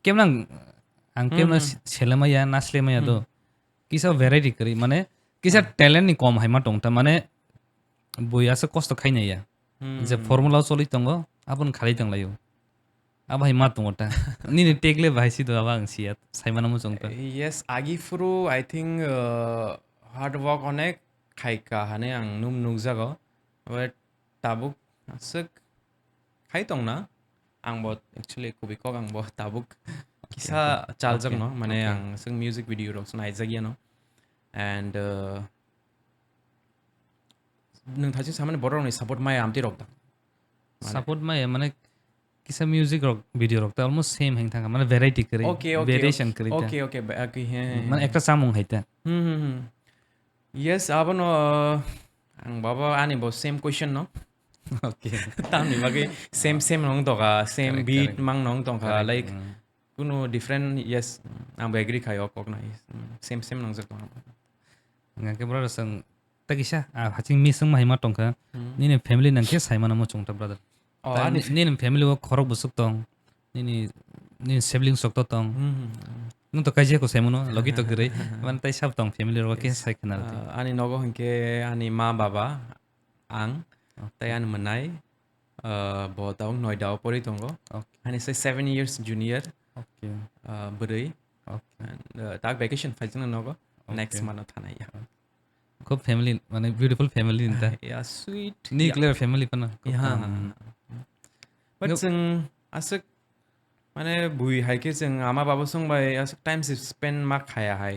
kebno ang, ang Hmm, kebno hmm. se-, selemaya, naslemaya do. Hmm. Kisa variety kwrwi, mane, kisa Hmm. talent ni kom hai ma tong ta, mane, bui asa kosto khainaya. Hmm. Je formula o choli tongo, aboni khalai tonglaio. Abo hai ma tongo ta. Nini take le bahai si do, abo ang siya, saimano muchung ta. Yes, agi phuru, I think, uh, hard work onek khaika hane ang num nukjago. But tabuk aswk khai tongna, ang bo actually kubui kok ang bo tabuk Okay, kisa okay. Chaljak Okay, no, mane okay. Ang aswk music video rok naijak yano. And, uh, nwng thaiching samani borok rokni support maya amtwi rok da? Mane Support maya, mane kisa music rok, video rok ta almost same hang thangkha, mane variety kwrwi, Okay, okay, variation okay. Kwrwi ta. Okay, okay, ba-, okay, he, he, Mane he. Ekta chamung hai ta. Hmm, hmm, hmm. Yes, abono, uh, ang baba ani bo same question no. Okay. Tamni bagwi same, same nong tongkha, same Correct, beat correct. Mang nong tongkha, Correct, like, mm. Kunu different, yes, ang bo agree khai o kok nai. Mm, same, same nongjak tong. Hingkha khe brother, chwng tei kisa, ah, haching mi swngma hai ma tongkha. Hmm. Nini family nang khe sai mano muchung ta, brother. Oh, Ta ani ni-, nini family o khorok bwswk tong, nini, nini siblings rok to tong. Hmm, hmm, hmm. Nwng to kaisa ko sai mano, logi to kwrwi. Man tai sab tong family rok khe Yes. Sai khna rwdi. Ah, ani nogo hinkhe ani ma baba, ang, Oh. Tei ani mwnai, ah, bo tabuk Noida o pori tongo. Okay. Ani se seven years junior, Okay. Ah, bwrwi. Okay. And, ah, tak vacation phaijakna nogo. Okay. Next month o thanai ya. Khub family, mane beautiful family ni ta. Yeah, sweet. Yeah. Nuclear family phano. Khub Yeah, kaham. Ha, ha. But No. Chwng aswk, mane, bui hai khe chwng ama baba song bai aswk time se spend ma khaya hai.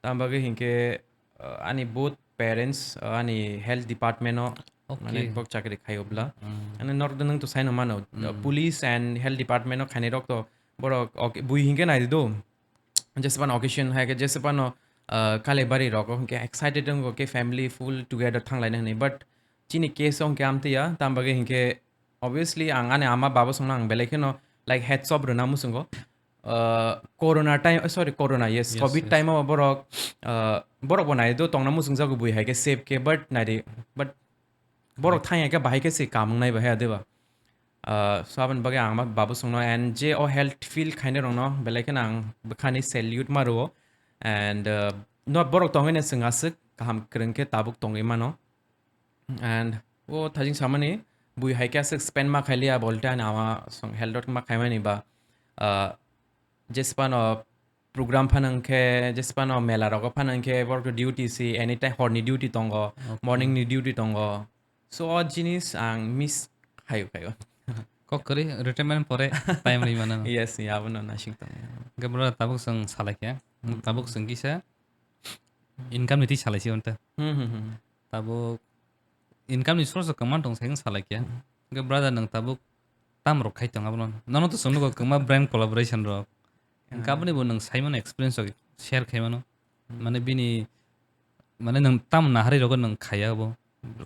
Tam bagwi hinkhe, uh, ani both parents, uh, ani health department o, Okay. Mane, bok chakri khai obla. Mm. Ani norok nwng to saino mano, uh, Mm. Police and health department o khainai rok to borok, ok, bui hinkhe nai do. Jesepano occasion hai khe, jesepano, uh, Kalibari rok o hinkhe excited wngo khe family full together thanglaina hwnwi. But chini case o hinkhe amtwi ya, tam bagwi hinkhe obviously ang ani ama baba songno ang belai kheno, like, hats off rwna muchungo. Uh, corona time, uh, sorry, corona, yes, Yes, covid yes. Time o borok, uh, borok bo nai do tongna muchungjago bui hai khe safe khe, but nai di, but borok Right. Thang ya khe bahai khe se kamung nai bahai adeba. Uh, so aboni bagwi ang ma baba songno and je o health field khainai rokno belai kheno ang bwkhani salute ma rwo. And, uh, no borok tongwi ne chwng aswk kaham kwrwng khe tabuk tongwi mano. And o thajing samani bui hai khe aswk spend ma khailiya bolte ani ama song health ma khaimani ba, ah, jesepano program phano hwnkhe, jesepano mela rogo phano hwnkhe borok duty si anytime horni duty tongo, Okay. Morning ni duty tongo. So o jinis ang miss khaio khaio. Kok kwrwi retirement pore time rwi mano. Yes, ya abono nasing tongo. Hwnkhe bro tabuk chwng salai khe, Hmm. Tabuk chwng kisa income ni twi salai si onta. Hmm, hmm, hmm. Tabuk income ni source kwmang tong sai wng salai khe. Hmm. Hwnkhe brother nwng tabuk tam rok khai tong abono. Nono to chwng nugo kwma brand collaboration rok. Hwnkhe Hmm. Aboni bo nwng sai mano experience rok share khai mano. Hmm. Mane bini, mane nwng tam naharwi rogo nwng khaiya bo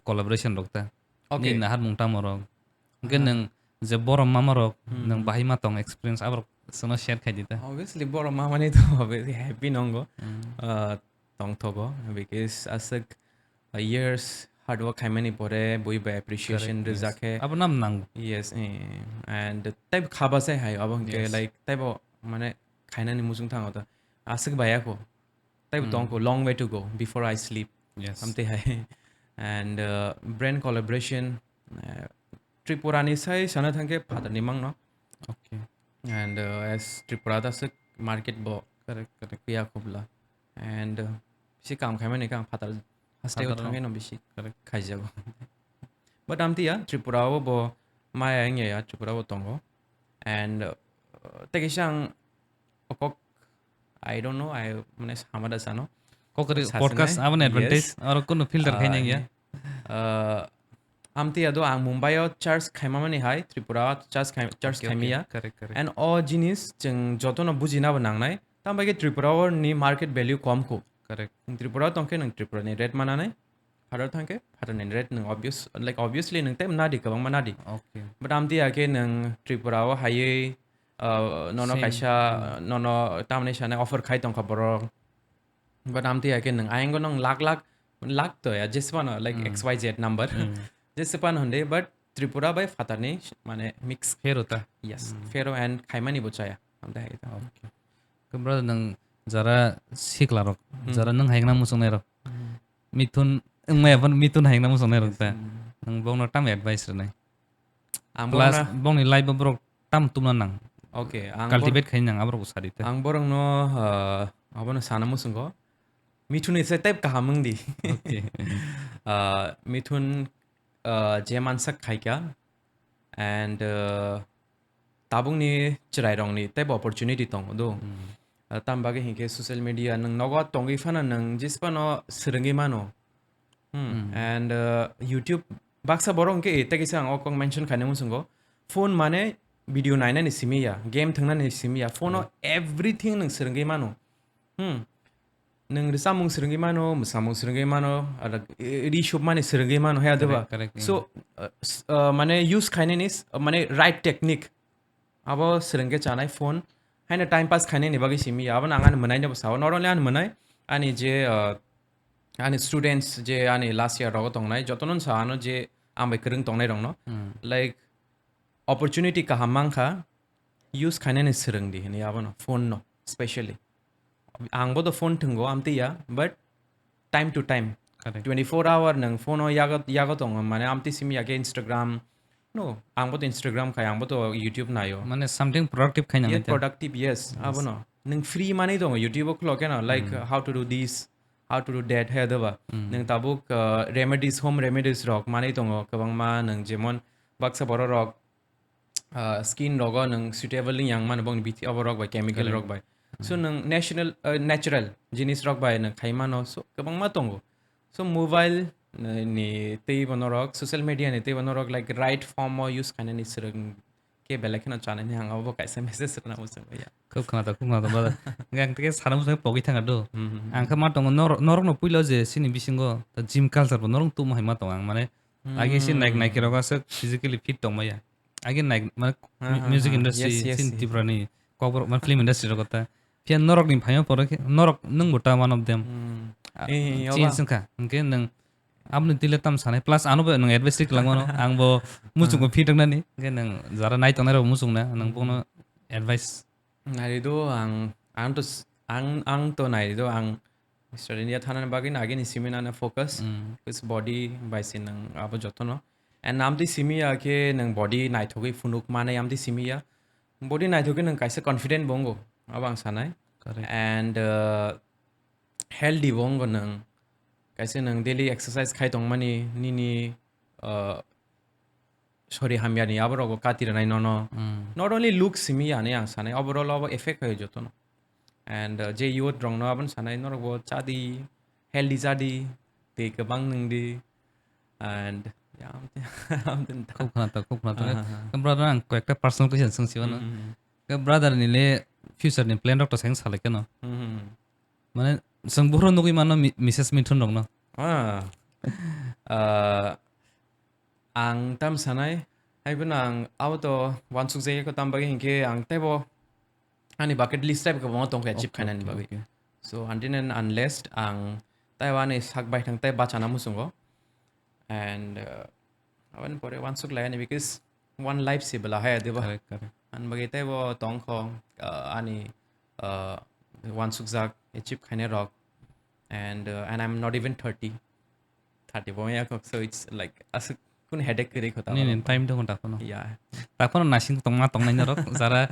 collaboration rok ta. Okay. Nini nahar mung tamo rok. Hwnkhe Ah. Nwng je borom mama rok, Hmm. Nwng bahai ma tong experience aborok chwngno share khai di ta. Obviously, borom mama ni to obviously happy nongo. Hmm. Ah, tongthogo, because aswk, ah, years hard work khaimani pore bui bai appreciation Correct, yes. rijak khe. Abo nam nang. Yes, eh, and tei khaba sai hai abo hwnkhe Yes. like teibo mane khainani muchung thango ta. Aswk bai ako. Teibo Hmm. tongko, long way to go before I sleep. Yes. Amtwi hai. And, uh, brand collaboration, uh, Tripura ni sai sana thangkhe phatar ni mangno. Okay. And, uh, as Tripura da aswk market bo Correct, correct. kuya khobla. And, uh, bisi kam khaimani khe ang phatar haste o Phatar o. thangkhe no bisi Correct. khaijago. But amtwi ya, Tripura o bo maya wngya ya, Tripura o tongo. And, uh, tei kisa ang kok, I don't know, I, mane, sama da sano. Kokri Sasnai? podcast aboni advantage, Yes. aro kunu filter Ah, khainang ya. eh, uh, amtwi ya do ang Mumbai o charge khaima mani hai, Tripura o charge khai-, charge Okay, khaimi okay. ya. Correct, correct. And o jinis chwng jotono bujina bo nangnai. Tamo bai khe Tripura o ni market value kom kho. Correct. Nwng Tripura o tongkhe nwng Tripura ni rate mananai. Phatar thangkhe phatar ni rate nwng obvious, like, obviously nwng tei nadi kwbangma nadi. Okay. But amtwi ya khe nwng Tripura o haiwi, uh, nono Same. kaisa, Hmm. nono tamni sanai offer khai tongkha borok. But amtwi ya khe nwng ayang nong lakh lakh, lakh to ya, jeswano, like, Hmm. X Y Z number. Hmm. Jeswano hwnde, but Tripura bai phatar ni mane mix. Phero ta? Yes, Hmm. phero and khaimani bo chaya. Amtwi hai ta. Okay. Khe brother, nwng jara sikla rok, Hmm. jara nwng haikna muchungnai rok. Hmm. Mithun wngmaya phano mithun haikna muchungnai rok Yes, ta. Hmm. Nwng bongno tam advice rwnai. Ang Plus, borokno bongni life o borok tam tumna nang. Okay, ang bor-, Cultivate khai nang, aborok bo sadi ta. Ang borokno, uh, abono sana muchungo. Mithun ni se type kaham wngdi. Okay. Uh, Mithun, uh, je mansak khaikha and, uh, tabukni chwrairokni teibo opportunity tongo do. Hmm. Uh, tam bagwi hinkhe social media nwng nogo tongwi phano nwng jisphano swrwngwi mano. Hmm. Hmm. And, uh, YouTube baksa borok hinkhe tei kisa ang o kok mention khaina muchungo. Phone mane video nainani simi ya, game thwngnani simi ya. Phone o Hmm. everything nwng swrwngwi mano. Hmm. Nwng rwchapmung swrwngwi mano, mwsamung swrwngwi mano, aro, eh, ri supmani swrwngwi mano, he adeba. Correct, correct, So, mm. uh, s-, uh, mane use khainani s-, uh, mane right technique. Abo swrwngkhe chanai phone. Haino time pass khainani bagwi simi ya. Abo nang ani mwnaino bo sao. Not only ani mwnai, ani je, uh, ani students je ani last year rogo tongnai, jotono sa ano je ang bai kwrwng tongnai rokno. Mm. Like, opportunity kaham mankha, use khainani swrwngdi hwnwi abono, phone no, specially. Ang bo to phone thwngo, amtwi ya, but time to time. Correct. Twenty-four hour nwng phone o yago, yago tongo, mane amtwi simi ya khe Instagram. No, ang bo to Instagram khai, ang bo to YouTube naio. Mane something productive khai nang Yet nai ta. Productive, yes, Yes. abono. Nwng free manwi tongo, YouTube o khulok khe no, like, Hmm. uh, how to do this, how to do that, he doba. Hmm. Nwng tabuk, uh, remedies, home remedies rok manwi tongo, kwbangma nwng jemon baksa borok rok, uh, skin rogo nwng suitable wng yang mano bongni bithi abo rok bai, chemical Correct. rok bai. So Hmm. nwng national, uh, natural jinis rok bai nwng khai mano, so kwbangma tongo. So mobile, uh, ni tei bo norok, social media ni tei bo norok, like, right form o use khainani swrwng khe belai kheno chanani ang abo kaisa message rwna muchungo ya. Khub khwnathok, khub khwnathok, brother. Hwnkhe ang tei sana muchungo pogwi thangkha do. Hmm, hmm, hmm. Ang khe ma tongo nor-, norokno puilo je chini bisingo ta gym culture bo norok tubuma hai ma tongo ang, mane agi se naik Hmm. naikhe rok aswk physically fit tongmaya. Agi naik, mane, Ha, mu-, ha, music ha. industry, Yes, yes, sin yes. Tripura ni kokborok, mane, film industry rogo ta. Phiya norok ni phaima pore khe, norok nwng bo ta one of them. Hmm. Ah, Eh, eh, change oba. Wngkha. Hwnkhe nwng aboni twi le tam sanai. Plus, ano bo nwng advice ri kwlangmano. Ang bo muchungo Ah. fit wngnani. Hwnkhe nwng jara nai tongnai rok muchungna, nwng Hmm. bono advice. Nai do ang, ang to s-, ang, ang to nai do ang Mister India thanani bagwi no agini simi nana focus. Mm. Because body bai se nwng abo jotono. And amtwi simi ya khe nwng body naithogwi phunuk manai amtwi simi ya. Body naithogwi nwng kaisa confident bo wngo. Abo ang sanai. Correct. And, uh, healthy bo wngo nwng. Kaisa nwng daily exercise khai tongmani nini, uh, sori hamyani abo rogo kati rwnai nono. Mm. Not only looks simi ya ani ang sanai, overall abo effect khayo jotono. And, uh, je youth rokno aboni sanai norok bo chadi, healthy chadi, tei kwbang nwngdi. And, yeah, amtwi, amtwi ta. Khub khwnathok, khub khwnathok. Aha, aha. Brother, ang koyekta personal question swng siwano. Mm, mm, mm. Ke brother ni le future ni plan rok to sayang salai keno. Mm, mm, mm. Mane, swng buphuru nugwi mano mi-, Missus Mithun rokno. Ah. Ah, ang tam sanai, hai phano ang abo to wansuk jagwi kho, tam bagwi hinkhe ang teibo ani bucket list type kwbangma tongkha achieve Okay, khainani okay, bagwi. Okay. So, until and unless ang teibo ani sak baithang tei bachana muchungo, And, uh, aboni pore wansuk lai ani because one life se bela hai, diba? Correct, correct. Ani bagwi teibo tongkho, uh, ani, uh, wansukjak achieve khainai rok. And, uh, and I'm not even thirty. Thirty bo wngya kho, so it's like, aswk kun headache kwrwi kho ta Nini oro. Time dong ta kono. Yeah. Ta kono nasing tongma tongnai norok, jara,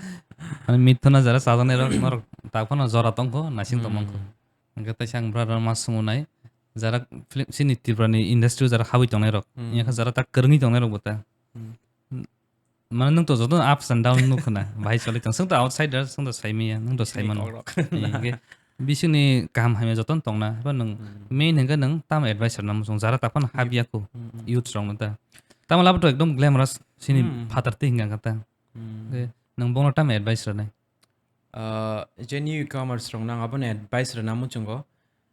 mane, mithuna jara chajaknai rok, norok ta kono jora tongkho, nasing tongmang kho. Hmm. Hingke taisa ang brother ma swngo nai, jara film, chini Tripura ni industry o jara habwi tongnai rok, hmm, wngya kha jara ta kwrwngwi tongnai rok bo ta. Hmm. Mane nwng to joto ups and down nuk khna, bahai choli tong, swng to outsider, swng to sai maya, nwng to sai mano. Ni kok rok. Hingke bisingni kaham hamya joto tongna, haiba nwng hmm, main hingke nwng tamo advice rwna muchung, jara ta phano habya kho, hmm, hmm, youth rok no ta. Tamo labo to ekdom glamorous, chini hmm, phatar twi hingka kha ta. Hmm. Hingke nwng bono tamo advice rwnai? Ah, je newcomers rok nang abono advice rwna muchungo.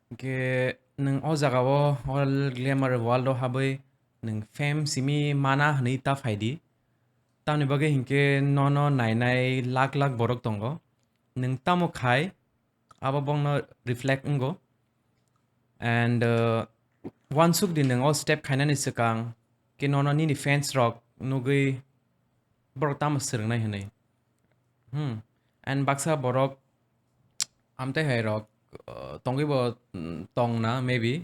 Hingke nwng o jaga o, o glamour world o habwi nwng fame simi mana hwnwi ta phaidi. Tamni bagwi hinkhe nono nainai lakh lakh borok tongo. Nwng tamo khai, abo bokno reflect wngo. And, uh, wansuk di nwng o step khainani swkang khe nono nini fans rok nugwi borok tamo swrwngnai hwnwi. Hmm. And baksa borok amtwi hai rok, uh, tongwi bo, mm, tong na maybe,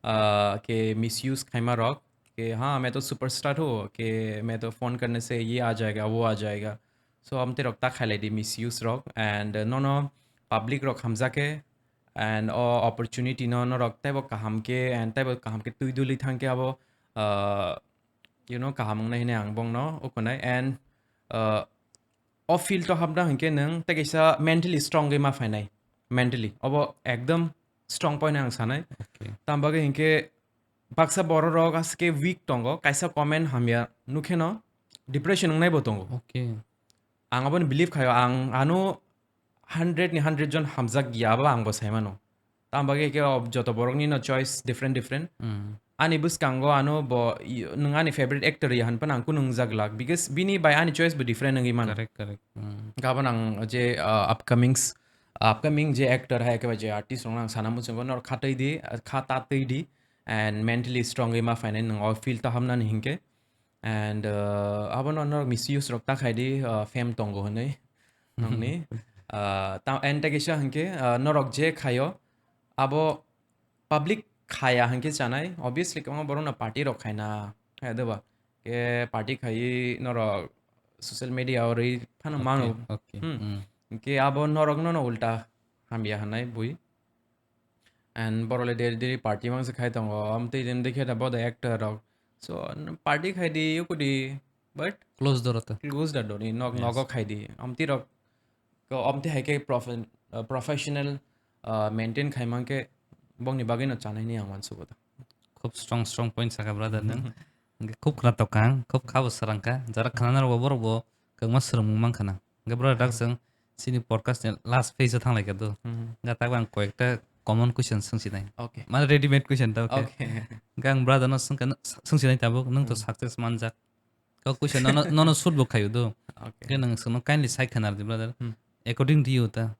uh, ke misuse khaima rok ke, "Ha, main to superstar hu, ke main to phone karne se ye aa jayega, wo aa jayega." So amtwi rok ta khailai di misuse rok and, uh, nono public rok hamjak khe and o opportunity no norok teibo kaham khe and teibo kaham khe twi duli thang khe abo, uh, you know, kaham wngnai hwnwi ang bongno ukunai and, uh, o field o hapna hinkhe nwng tei kaisa mentally strong wi ma phainai, mentally obo ekdom strong point ang sanai. Okay. Tam bagwi hinkhe baksa borok rok aswk khe weak tongo, kaisa comment hamya nukheno depression wngnai bo tongo. Okay. Ang aboni believe khaio, ang ano hundred ni hundred jon hamjak ya ba ang bo sai mano. Tam bagwi khe o joto borok ni no choice different different. Hmm. Ani bwskango ano bo, i-, nwng ani favorite actor ya han phano ang kunu wngjak glak, because bini bai ani choice bo different wngwi mano. Correct, correct. Hmm. Gabon ang je, uh, upcomings, upcoming je actor hai khe ba je artist rok ang sana muchungo nor khatwi di, uh, kha ta twi di and mentally strong wi ma phainai nwng o field o hamnani hinkhe. And, uh, abono norok misuse rok ta khai di, uh, fame tongo hwnwi nongni. Uh, ta-, and tei kisa hinkhe, uh, norok je khaio, abo public khaya hinkhe chanai, obviously kwbangma borokno party rok khaina, hai deba? Khe party khaiwi norok social media o rwi phano mano. Okay, okay. Hmm. Hmm. Hinkhe abo norokno no ulta hamya hwnai bui. And borok le daily daily party mangsa khai tongo, amtwi rim de khe da boda actor rok. So, n-, party khai di, yuku di, but close door ta. Close the door ni, nok, yes, nogo khai di. Amtwi rok, ko amtwi hai khe profe-, uh, professional, uh, maintain khai man khe bongni bagwi no chanai ni ang wansugo ta. Khub strong, strong point saka brother nang. Hwnkhe khub khna tok kha ang, khub kha bo srang kha. Jara khna narok bo borok bo kwbangma swrwngmung mang khna. Hwnkhe brother dak chwng chini podcast ni last phase o thang lai kha do. Mhm. Hwnkhe tak ang koi ekta common question swng sinai. Okay. Mane ready made question ta, okay. Okay. Hwnkhe ang brother no swng kha, swng sinai tabuk, nwng to, mhm, success manjak. Kok question nono, nono shoot bo khaio do. Okay. Hwnkhe nwng swngno kindly sai khna rwdi brother. Hmm. According to you ta,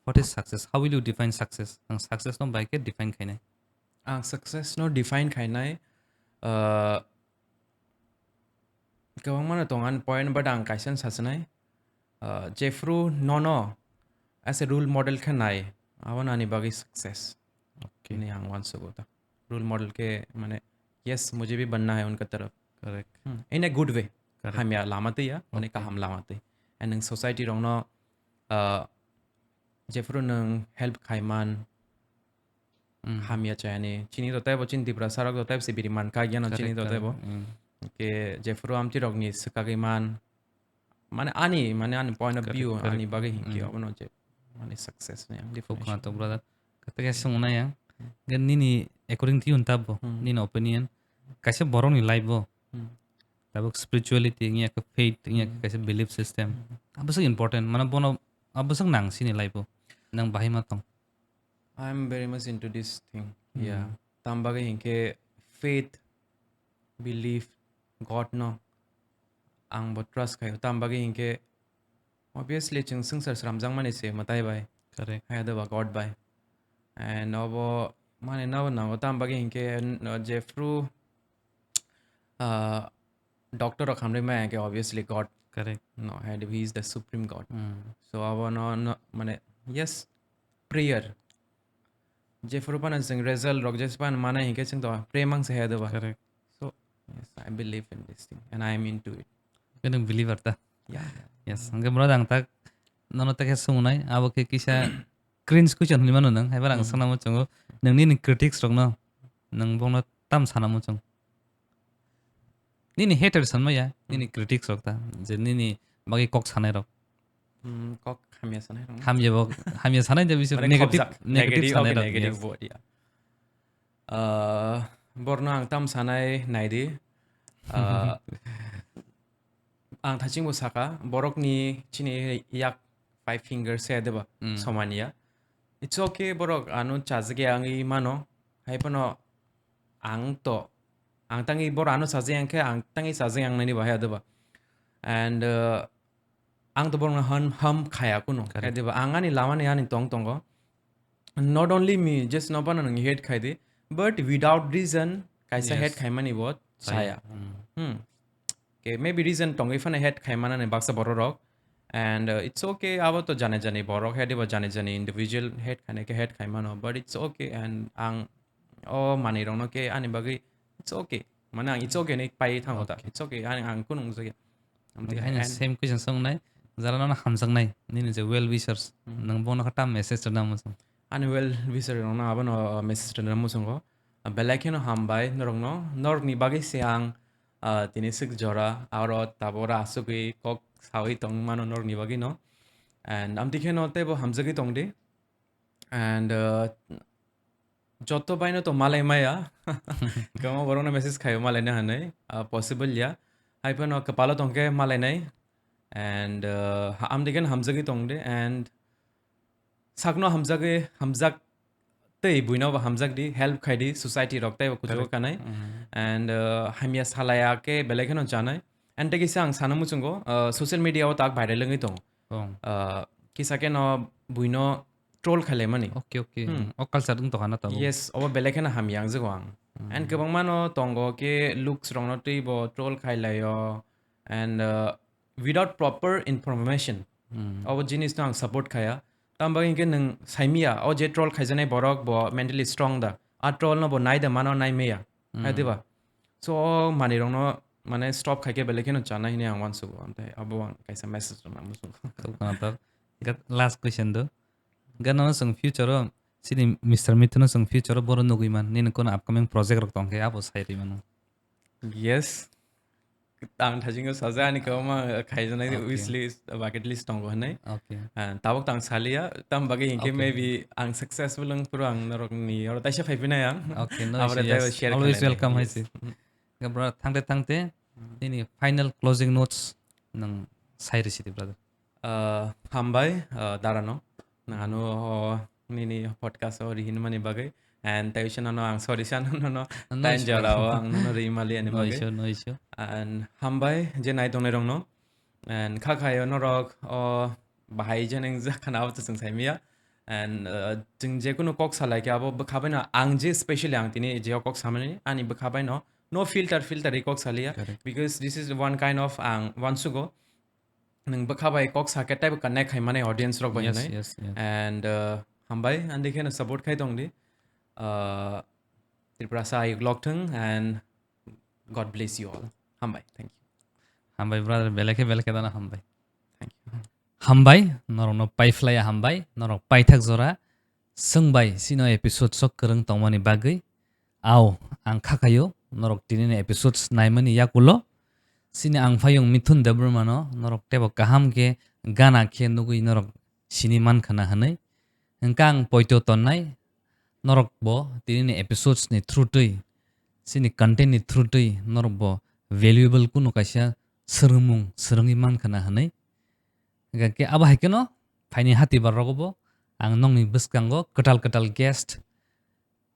what is success? How will you define success? Ang success no bai khe define khainai. Ang success no define khainai, uh, kwbangma no tongo ani point, but ang kaisa no sachinai, uh, jephru nono as a role model khe nai, abo no ani bagwi success. Okay. Hwnwi ang wansugo ta. Role model khe mane, yes, mujhe bhi banna hai unka taraf. Correct. Hmm, in a good way. Correct. Hamya lama twi ya, mane, okay, kaham lama twi. And nwng society rokno, uh, jephru nwng help khai man, hmm, hamya chayani. Chini to teibo chini Tiprasa rok to teibo se biri man kha, giyan chini to teibo. Correct, correct. Hmm. Ke jephru amtwi rokni swkagwi man. Mane ani, mane ani point of view, correct, correct, ani bagwi hinkhe, hmm, obono je mane success ni ang definition. Khwna tok, brother. Kata khe swngna yang. Hmm. Ge nini according to you tabo, hmm, nini opinion. Kaisa borokni life bo. Hmm. Tabuk spirituality, wngya khe faith, wngya khe, hmm, kaisa belief system. Hmm. Abwswk important, mane bono abwswk nang chini life o. Nang bahai ma tong. I am very much into this thing. Hmm. Yeah. Tam bagwi hinkhe faith, belief, God no ang bo trust khaio. Tam bagwi hinkhe obviously chwng swngchar sramjakmani se mwtai bai. Correct. Hai do ba God bai. And obo mane nabo nango tam bagwi hinkhe n-, jephru Uh, doctor rok hamrwi maya khe obviously God. Correct. No, he is the supreme God. Mm. So abo no, no, mane, yes, prayer. Jephuru phano chwng result rok jephuru phano manai hinkhe chwng to pray mang se hai doba. Correct. So, yes, I believe in this thing and I am into it. Khe nwng believer ta? Yeah. Yes, hwnkhe bro, ang tak nono ta khe swngnai, abo khe kisa cringe question hinwi mano nwng, haibar ang Mm. swngnamo chwngo, nwng nini critics rokno, nwng bongno tam sanamo chwng? Nini haters hinmaya, nini Mm. critics rok ta, je nini bagwi kok sanai rok. Mm, kok hamya sanai rok. Hamya bo, hamya sanai de bising Mane negative, khobjak, negative negative, sanai okay, rok, negative yes. Word, yeah. Uh, borno ang tam sanai naidi. Uh, ang thachingbo saka, borokni chini yak five finger se deba, Mm. somania. It's okay, borok ano chajagya angwi mano, hai phano ang to, ang tangwi borok ano chajagya angkhe ang tangwi chajagya ang nani bahai adeba. And, uh, ang to borokno ham, ham khaya kuno. Correct. Hai deba, ang ani lamani ani tong tongo. Not only me, just no bana nang hate khai di, but without reason, kaisa Yes. hate khaimani bo Saya. Saya. Hmm. Hmm. Okay, maybe reason tongwi phano hate khaimanani baksa borok rok. And, uh, it's okay, abo to jani jani borok hate ba jani jani individual hate khainai khe hate khaimano, but it's okay, and ang o manwi rokno khe ani bagwi it's okay. Mane ang it's okay hinwi pai thango ta. Okay. It's okay, ang, ang kunu wngjakya. Hwnkhe haino And same question songnai, jara nono hamjaknai, nini je well wishers, Hmm. nwng bono khe tam message rwna muchung? Ani well wisher rokno abono message rwna muchungo. Belai kheno hambai norokno, norokni bagwi se ang, ah, tini swk jora, aro tabora asugwi kok sawi tong mano norokni bagwi no. And amtwi kheno teibo hamjagwi tong di. And, uh, joto baino to malai maya. Kwbangma borokno message khaio malaina hinwi, uh, possible ya. Hai phano kwpalo tongkhe malainai. And, uh, ha-, amtwi khe hamjagwi tong di. And sakno hamjagwi, hamjak tei buino bo hamjak di, help khai di, society rok tei bo kuchugo Correct. Kanai. Mhm. And, uh, hamya salaya khe belai kheno chanai. And tei kisa ang sana muchungo, uh, social media o tak viral wngwi tongo. Oh. Uh, kisa kheno buino troll khailaimani. Okay, okay. Hmm. O culture wng tongkha na tabuk. Yes, obo belai kheno hamya wngjago ang. Hmm. And kwbangma no tongo khe looks rokno twi bo troll khailaio. And, uh, without proper information. Hmm. Obo jinis no ang support khaya. Tamo bagwi hinkhe nwng saimiya, o je troll khaijaknai borok bo mentally strong da. A troll no bo nai da mano nai meya. Hmm. Hai diba? So, o manwi rokno mane stop khaikhe belai kheno chanai hinwi ang uansugo. Amtei abo ang kaisa message rwna muchungo. Khub khnathok. Gat-, last question do. Gana no chwng future o, chini Mister Mithun no chwng future o boro nugwi man, nini kono upcoming project rok tongkhe abo sai rwi mano. Yes. Ang thajingo saja ani kwbangma khaijaknai Okay. wish list, bucket list tongo hinwi. Okay. Ah, tabuk tang salia, tam bagwi hinkhe Okay. maybe ang successful wng phuru ang norokni oro taisa phaiphina yang. Okay, no Abore issue, taibo yes. Share Always khlainai. Welcome, Yes. Hai si. Ga bro, thangte thangte, Hmm. nini final closing notes nang sai risi di, brother. Ah, hambai, ah, darano. Nang ano, oh, nini podcast o rihinmani bagwi. And tei uaisa nono ang sorry sano nono No time issue. Jorao ang nono rimali ani No bagwi. Issue, no issue. And hambai je nai tongnai rokno. And kha khayo norok, oh, bahai je nang jakhana abo to chwng saimiya. And, uh, chwng je kunu kok salai khe abo bwkha baino ang je specially ang tini je kok samani ani bwkha baino no filter, filter ri kok saliya. Correct. Because this is one kind of ang uansugo. Nwng bwkha bai kok sakhe teibo connect khai mani audience rok bai Yes, hinwi. Yes, yes. And, uh, hambai, andikhe no support khai tong di. Uh, Tripura sa ayuk lok thung and God bless you all. Hambai, thank you. Hambai brother, belai khe belai khe dana hambai. Thank you. Hambai, norokno paiphlaiya hambai, norok paithak jora. Swngbai, sino episode sok kwrwng tongmani bagwi. Ao, ang kha khaio, norok tinini episodes naimani yakulo. Sini ang phayung Mithun Debbarma no, norok teibo kaham khe gana khe nugwi norok sini mankha na hwnwi. Hwnkhe ang poito tonnai, norok bo tinini episodes ni through twi, sini content ni through twi norok bo valuable kunu kaisa swrwngmung swrwngwi mankha na hwnwi. Hwnkhe abo hai kheno phaini hati bar rogo bo ang nokni bwskango kwtal kwtal guest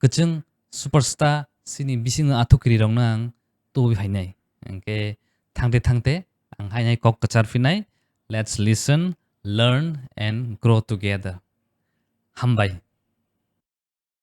kwchwng superstar sini bisingni athukiri rokno ang tubui phainai. Hwnkhe thangte thangte ang hainai kok kwchar phinai. Let's listen, learn and grow together. Hambai.